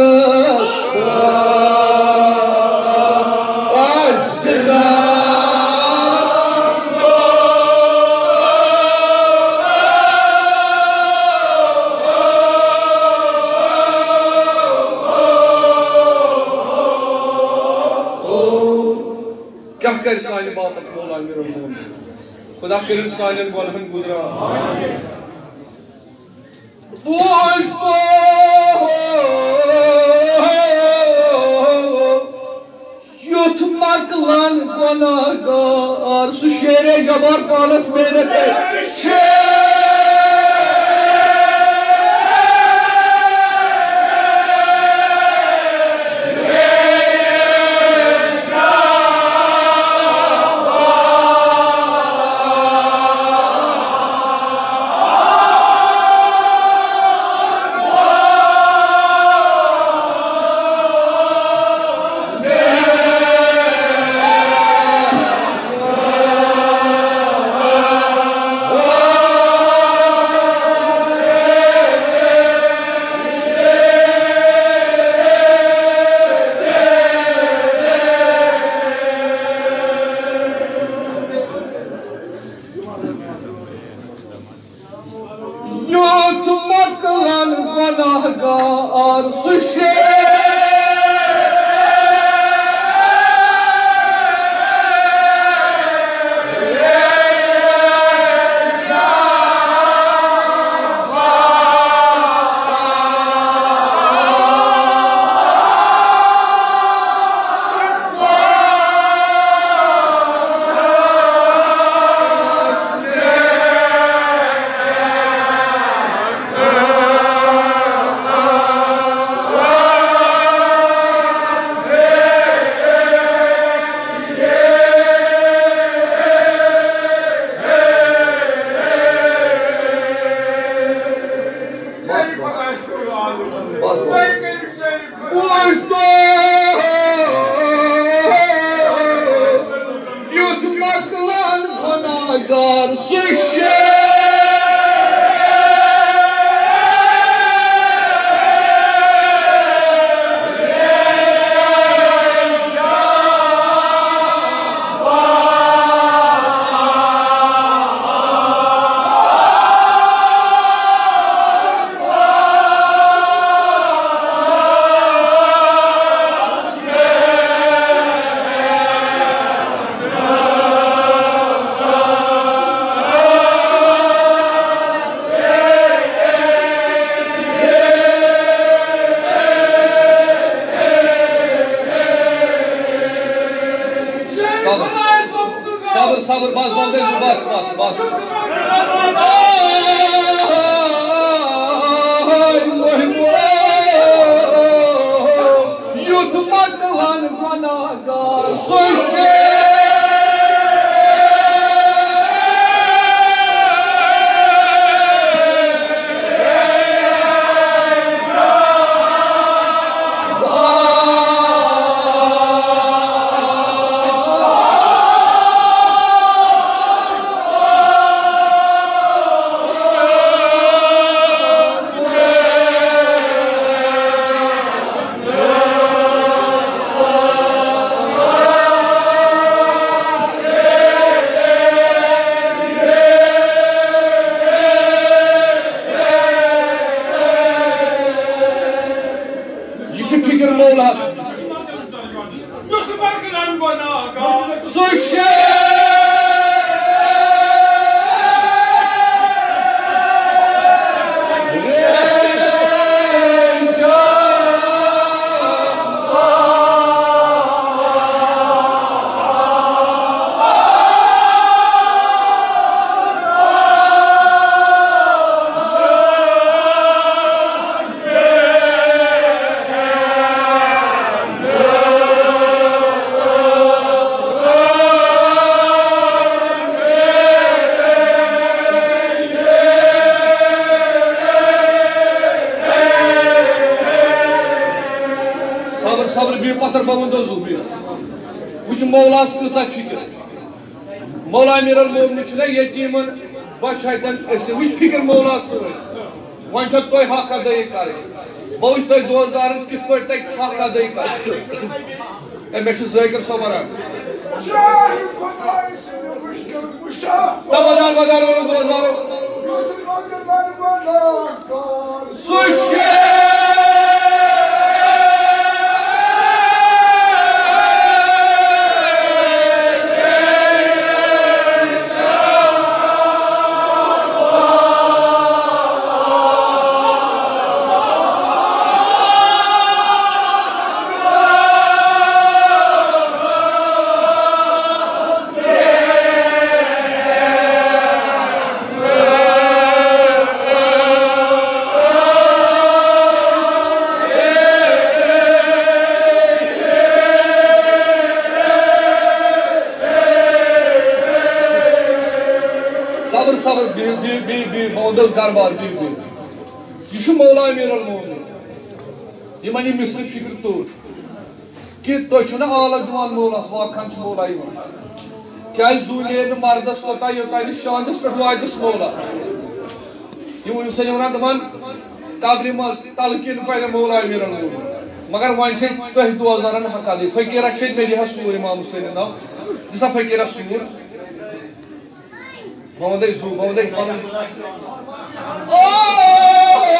کیٛاہ کرِ سانہِ باپتھ مولا امیٖر المومنیٖن؟ خدا کٔرِن سانٮ۪ن گۄنہَن گُزران۔ بوز تو لن گناہگار، سُہ شیرے جبار پانس میرے تھے۔ شیر۔ یُتھ مۄکلن گۄناہگار سُہ شیر۔ بس، بس۔ بوزتو یُتھ مۄکلن گۄناہگار سُہ شیر۔ صبر، صبر، صبر، بس، بس، بس، بس، بس۔ یُتھ مۄکلن گۄناہگار سُہ شیر۔ یہِ چھِ فِکر مولاہَس۔ سُہ شیر۔ صبر، صبر، بِہِو پتھر، بہٕ وَنہٕ دۄہ زُو، بِہِو۔ وٕچھ مولاہَس کۭژاہ فِکر۔ مولا امیر المومنین چھُنہ یتیٖمن بچہٕ ہٹن، أسۍ وٕچھ فِکر مولا سۭتۍ۔ وۄنۍ چھو تۄہہِ حق ادٲیی کرٕنۍ۔ بہٕ وٕچھ تۄہہِ دوستدارن کِتھ پٲٹھۍ تۄہہِ حق ادٲیی کرٕنۍ۔ ہے، مےٚ چھُ ذٲکر صٲب ونان۔ شاہ خداے سٕنٛدِ مُشکِل کُشا۔ تہٕ بدار بدار ووٚنُن دوستدارو۔ یُتھ مگر ونہٕ بہٕ نا کار۔ سُہ شیر۔ صبر، صبر، بِہِو، بِہِو، بِہِو، بِہِو، بہٕ وَنہٕ تۄہہِ دربار، بِہِو، بِہِو۔ یہِ چھُ مولا امیر المومنین۔ یِمن یہِ مِصرِ فِکر توٚر کہِ تُہۍ چھِو نہٕ آلت دِوان مولاہَس، واقعاً چھُ مولا یِوان۔ کیٛازِ زُو نیرِ نہٕ مردس توٚتام، یوٚتام نہٕ شاندس پٮ۪ٹھ واتٮ۪س مولا۔ یِم، یِم سٲنۍ وَنان دَپان، قبرِ منٛز تلقیٖن پَرِ مولا امیر المومنین۔ مگر وۄنۍ چھِ تۄہہِ دوزارن حق ادا۔ فقیٖرس چھِ مےٚ دِ ہا سوٗر امام حسینُن ناو، دِ سا فقیٖرس سوٗر۔ بہٕ وَنہٕ تۄہہِ زُو، بہٕ وَنہٕ تۄہہِ پَنُن۔ اوے،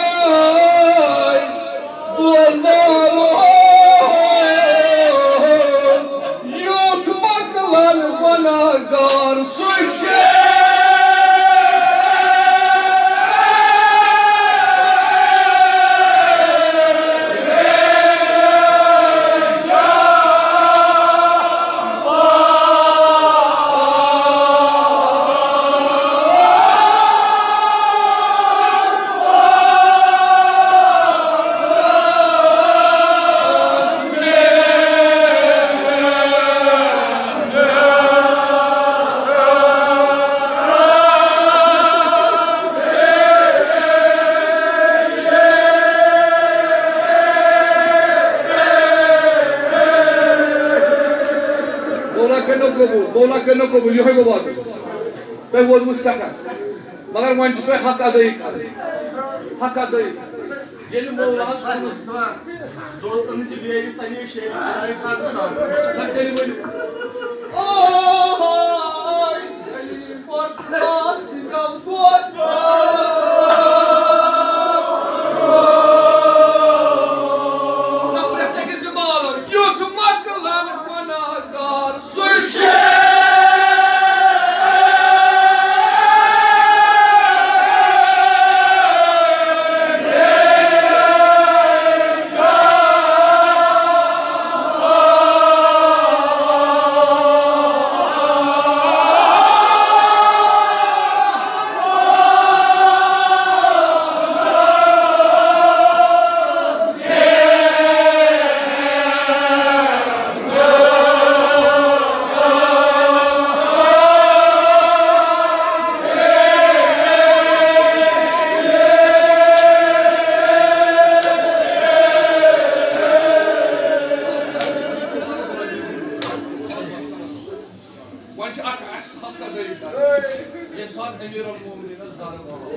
بوزناوو، یُتھ مۄکلَن گۄناہگار سُہ شعر۔ مولا کٔرِنو قبوٗل، مولا کٔرِنو قبوٗل، یِہوٚے گوٚو وعدٕ۔ تۄہہِ ووتوُ سٮ۪ٹھاہ، مگر وۄنۍ چھُ تۄہہِ حق ادٲیی کرٕنۍ، حق ادٲیی۔ ییٚلہِ مولاہَس ووٚنُن، دوستن ہٕنٛز یہِ بیبی سنی شیخ علیہ السلام۔ نہ تیٚلہِ ؤنِو۔ اوہاے، خلیفہ۔ وۄنۍ چھِ اکھ اَسہِ حق ادا کرٕنۍ۔ ییٚمہِ ساتہٕ امیر المومنینس زَرٕ آو۔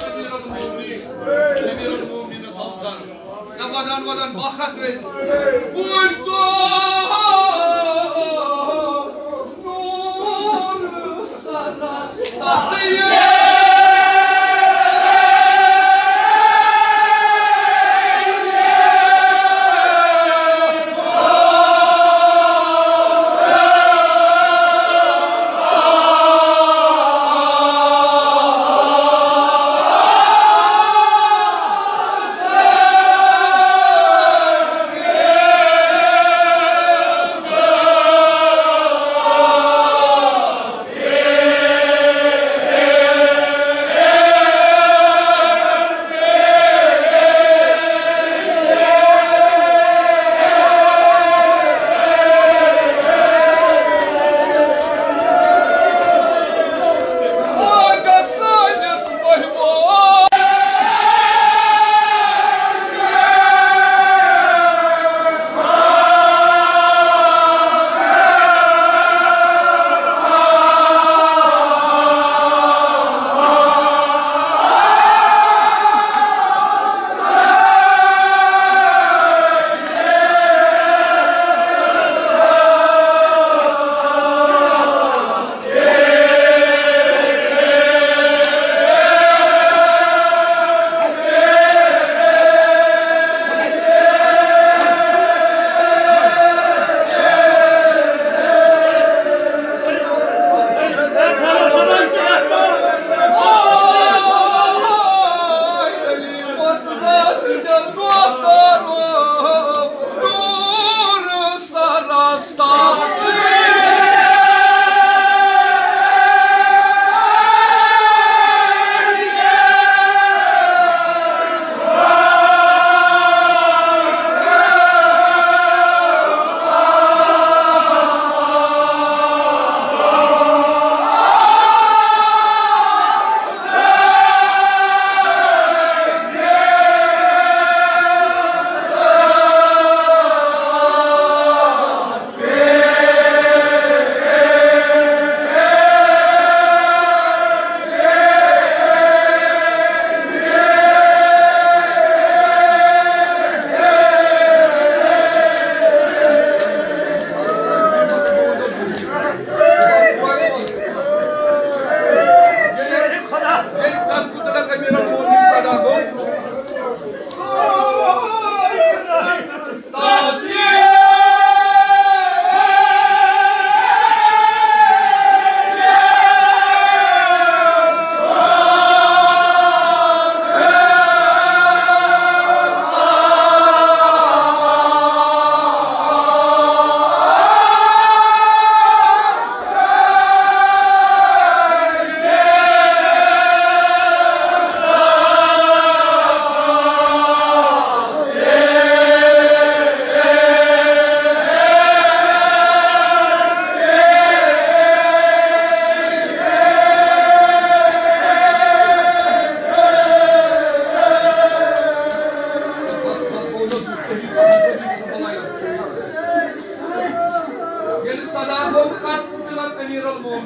امیر المومنین، امیر المومنینس آو زَرٕ۔ نہ ودان ودان باہ ہتھ رۄپیہِ۔ بوٗزۍ تو نوٗر سرس۔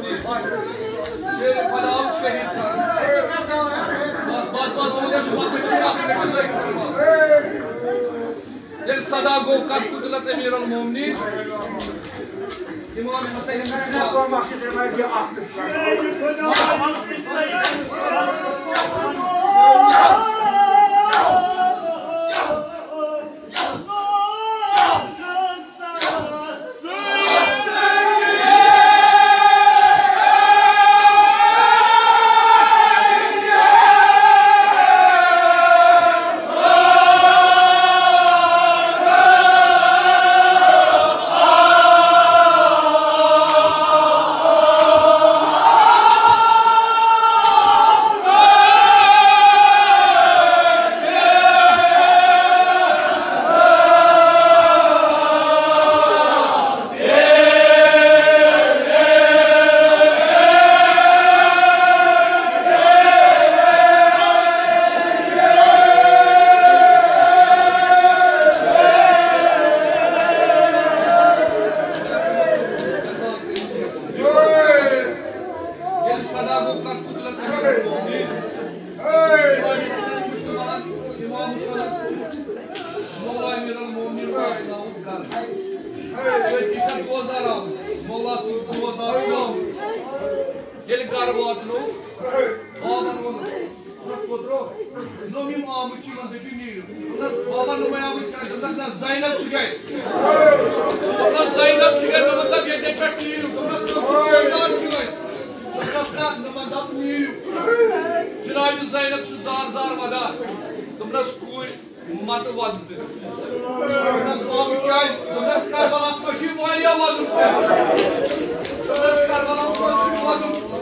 شیرِ خۄدا آو شہیٖد کرنہٕ۔ بس، بس، بس، بس، بس، بس، بس۔ ییٚلہِ سدا گوٚو، قد قتلت امیر المومنین، امام حسین۔ ییٚلہِ سدا گوٚو، قد قتلت امیر المومنین۔ امام حسین مشتبہ، امام حسین، مولا امیر المومنین واتناوُن گرٕ۔ أتی چھِ دوزار آمٕتۍ، مولا سٕنٛدۍ دوزار چھِ آمٕتۍ۔ ییٚلہِ گرٕ واتنوو، بابن ووٚن، دوٚپنس، "پوٚترو، نوٚم یِم آمٕتۍ چھِ، یِمن دٔپِو نیٖرِو۔" دوٚپنس، "بابا، نوٚمے آمٕتۍ کیٛازِ؟" دوٚپنس، "نہ، زینب چھِ گرِ۔" دوٚپنس، "زینب چھِ گرِ، نوٚمن دَپ ییٚتہِ پٮ۪ٹھ نیٖرِو۔" دوٚپنس، "نوٚم چھِ بیدار چھِ وۄنۍ۔" دوٚپنس، "نہ، نوٚمن دَپ نیٖرِو۔" جناب زینب چھِ زار زار ودان۔ دوٚپنس، "کوٗرۍ، متہٕ وَدٕ تہِ۔" دوٚپنس، "بابہٕ کیٛازِ؟" دوٚپنس، "کربلاہس منٛز چھُے واریاہ وَدُن ژےٚ۔" دوٚپنس، "کربلاہس منٛز چھُے وَدُن۔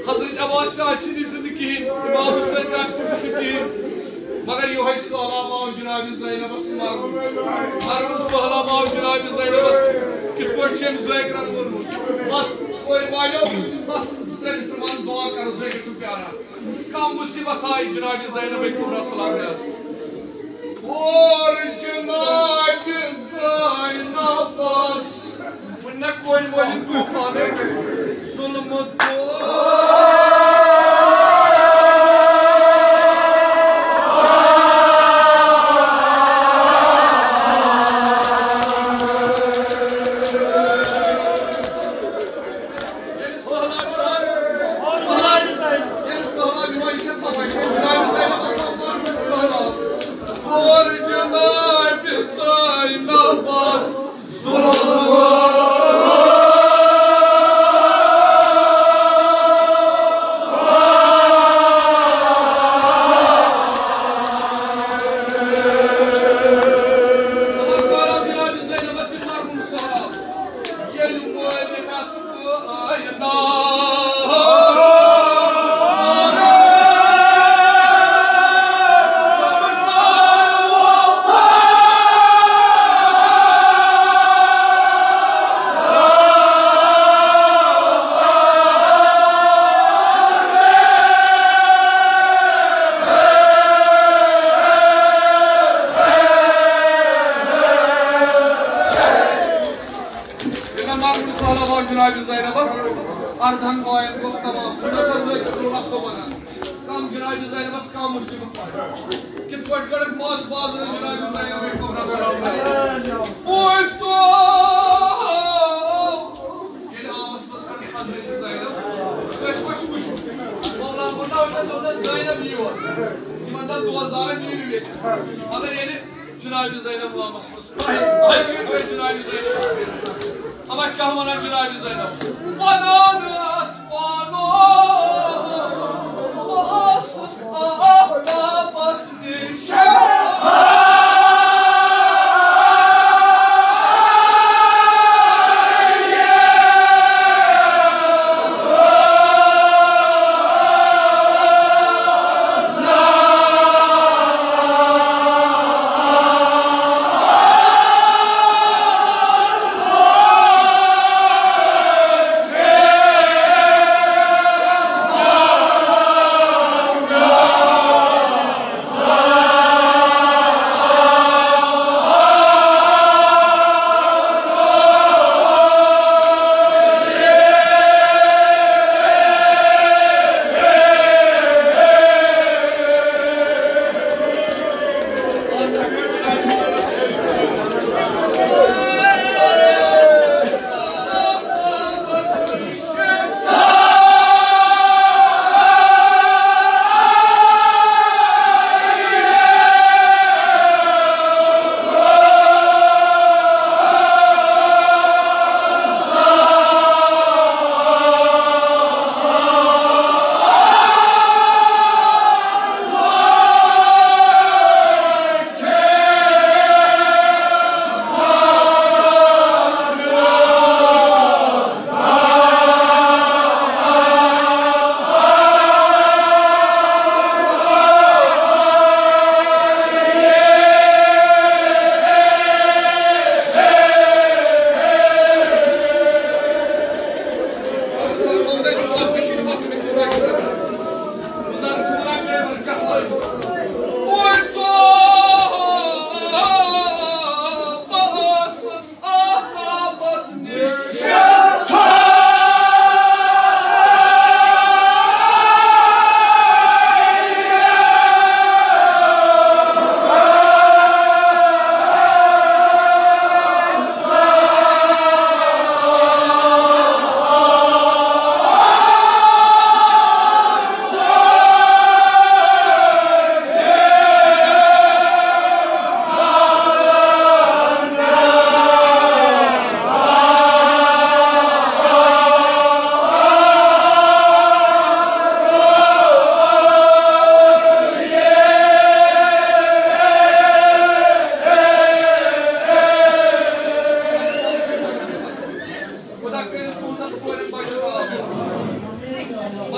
حضرت عباس تہِ آسہِ نہٕ زِندٕ کِہیٖنۍ، امام حسین تہِ آسہِ نہٕ زِندٕ کِہیٖنۍ، مگر یِہوٚے سہلاب آو جناب زینبس مارنہٕ۔ مارنہٕ سہلاب آو جناب زینبس۔ کِتھ پٲٹھۍ چھُ أمۍ ذٲکرن ووٚنمُت؟ بس، کورِ والیو، بس، زٕ ترٛےٚ مِصرٕ وَن، دُعا کر، ذٲکر چھُ پیاران۔" کم مصیبت آئی جناب زینب کبریٰ سلام علیہا۔ اور جناب زینبس، وُنہِ نہ کورِ مٲلِس طوفان ظلم تو۔ ییٚلہِ سہلاب یِوان، سہلاب، ییٚلہِ سہلاب یِوان، یہِ چھےٚ تباہ، یہِ چھےٚ جناب زینبس سہلاب۔ اور جناب زینبس ظلم۔ ییٚلہِ مَرُن سہلاب آو جناب زینبس، اردہن آین گوٚژھ تمام۔ بہٕ نہ سا ذٲکر روٗح افسو وَنان۔ کم جناب زینبس کم مصیبت آیہِ۔ کِتھ پٲٹھۍ کٔڑٕکھ ماز بازرٕ جناب زینب کبریٰ سلام علیہا۔ پوٚز تو۔ ییٚلہِ آمس منٛز کٔڑٕکھ حضرت زینب، أسۍ ما چھِ وٕچھُن؟ مولا، مولا، أسۍ دوٚپنس زینب یِیِو۔ یِمن دَپ دوزارن نیٖرِو ییٚتہِ۔ مگر ییٚلہِ جناب زینب آمس منٛز، اما کیٛاہ وَنان جناب زینب؟ وَنان ٲس پانہٕ، بہٕ ٲسٕس آفتابس نِش۔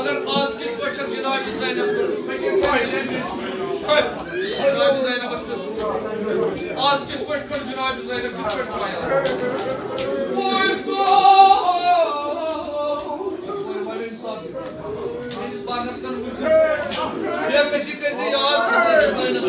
مگر آز کِتھ پٲٹھۍ چھکھ جناب زینب کٔرمٕژ؟ جناب زینبس کیُتھ سوٗر؟ آز کِتھ پٲٹھۍ کٔر جناب زینب، کِتھ پٲٹھۍ ترٛایہِ؟ وۄنۍ وَلہٕ اِنصاف۔ میٲنِس پانس کن وٕچھ زِ بے کسی کٔرۍ زِ یاد حضرت زینب۔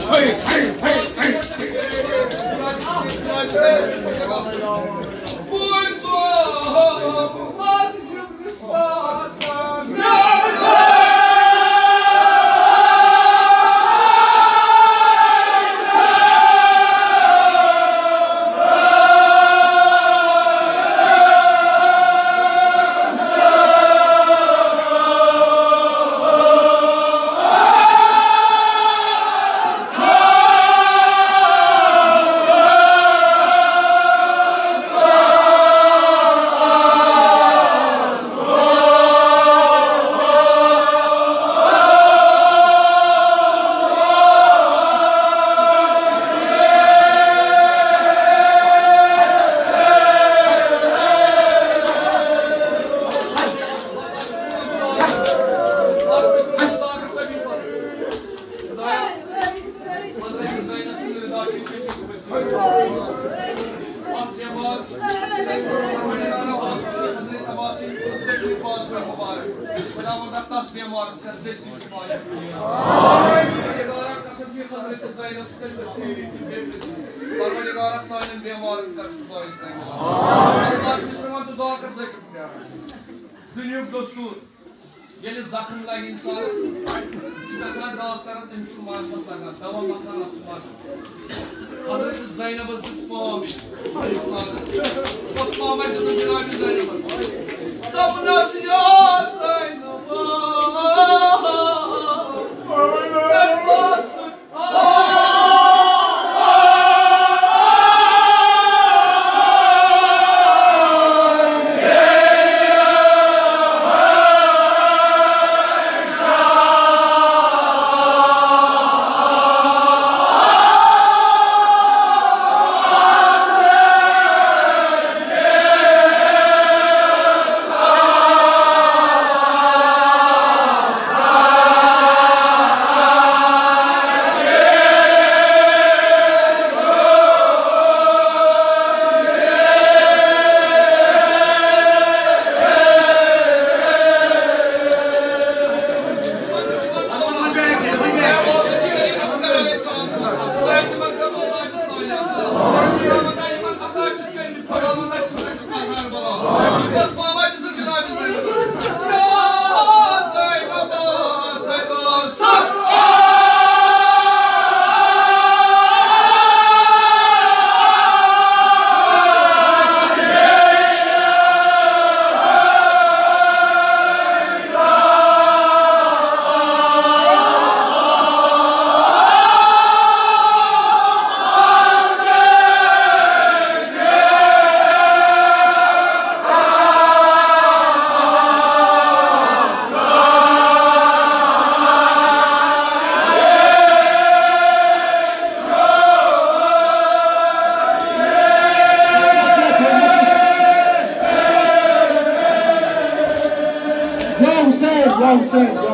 خداوندا، تس بیمارس کر دٔستی شفا۔ پروردگارا، قسم چھُ حضرت زینب سۭتۍ تہٕ سیٖری تہٕ بیٚیہِ تہِ۔ پروردگارا، سانٮ۪ن بیمارن کر شفا کامل۔ آمین۔ آز چھُس پٮ۪وان تہٕ دعا کر زٲکِب۔ دُنیُک دستور، ییٚلہِ زخم لگہِ انسانس، چھُ گژھان ڈاکٹرس، أمِس چھُ مرض لگان، دوا مۄکلان، اَتھ چھُ مرض۔ حضرت زینبس دِژ پام أمِس انسانس۔ کۄس پام دِژٕن جناب زینبس؟ دوٚپنس، یا زینب، ژےٚ کۄس یا حسین، یا حسین۔